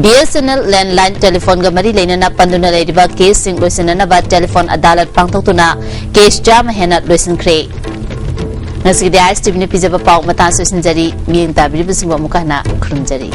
B S N L landline telephoneꯒ ꯃꯔꯤ ꯂꯩꯅꯅ ꯄꯟꯗꯨꯅ ꯂꯩꯔꯤꯕ caseꯁꯤꯡ ꯂꯣꯏꯁꯤꯟꯅꯅꯕ telephone ꯑꯗꯥꯂꯠ ꯄꯥꯡꯊꯣꯛꯇꯨꯅ case ꯆꯥꯝꯃ ꯍꯦꯟꯅ ꯂꯣꯏꯁꯤꯟꯈ꯭ꯔꯦ꯫ ꯉꯁꯤꯒꯤꯗꯤ ISTVꯅ ꯄꯤꯖꯕ ꯄꯥꯎ ꯃꯇꯥꯡ ꯂꯣꯏꯁꯤꯟꯖꯔꯤ꯫ ꯃꯤꯠꯌꯦꯡ ꯇꯥꯕꯤꯔꯤꯕꯁꯤꯡꯕꯨ ꯑꯃꯨꯛꯀ ꯍꯟꯅ ꯈꯨꯔꯨꯝꯖꯔꯤ꯫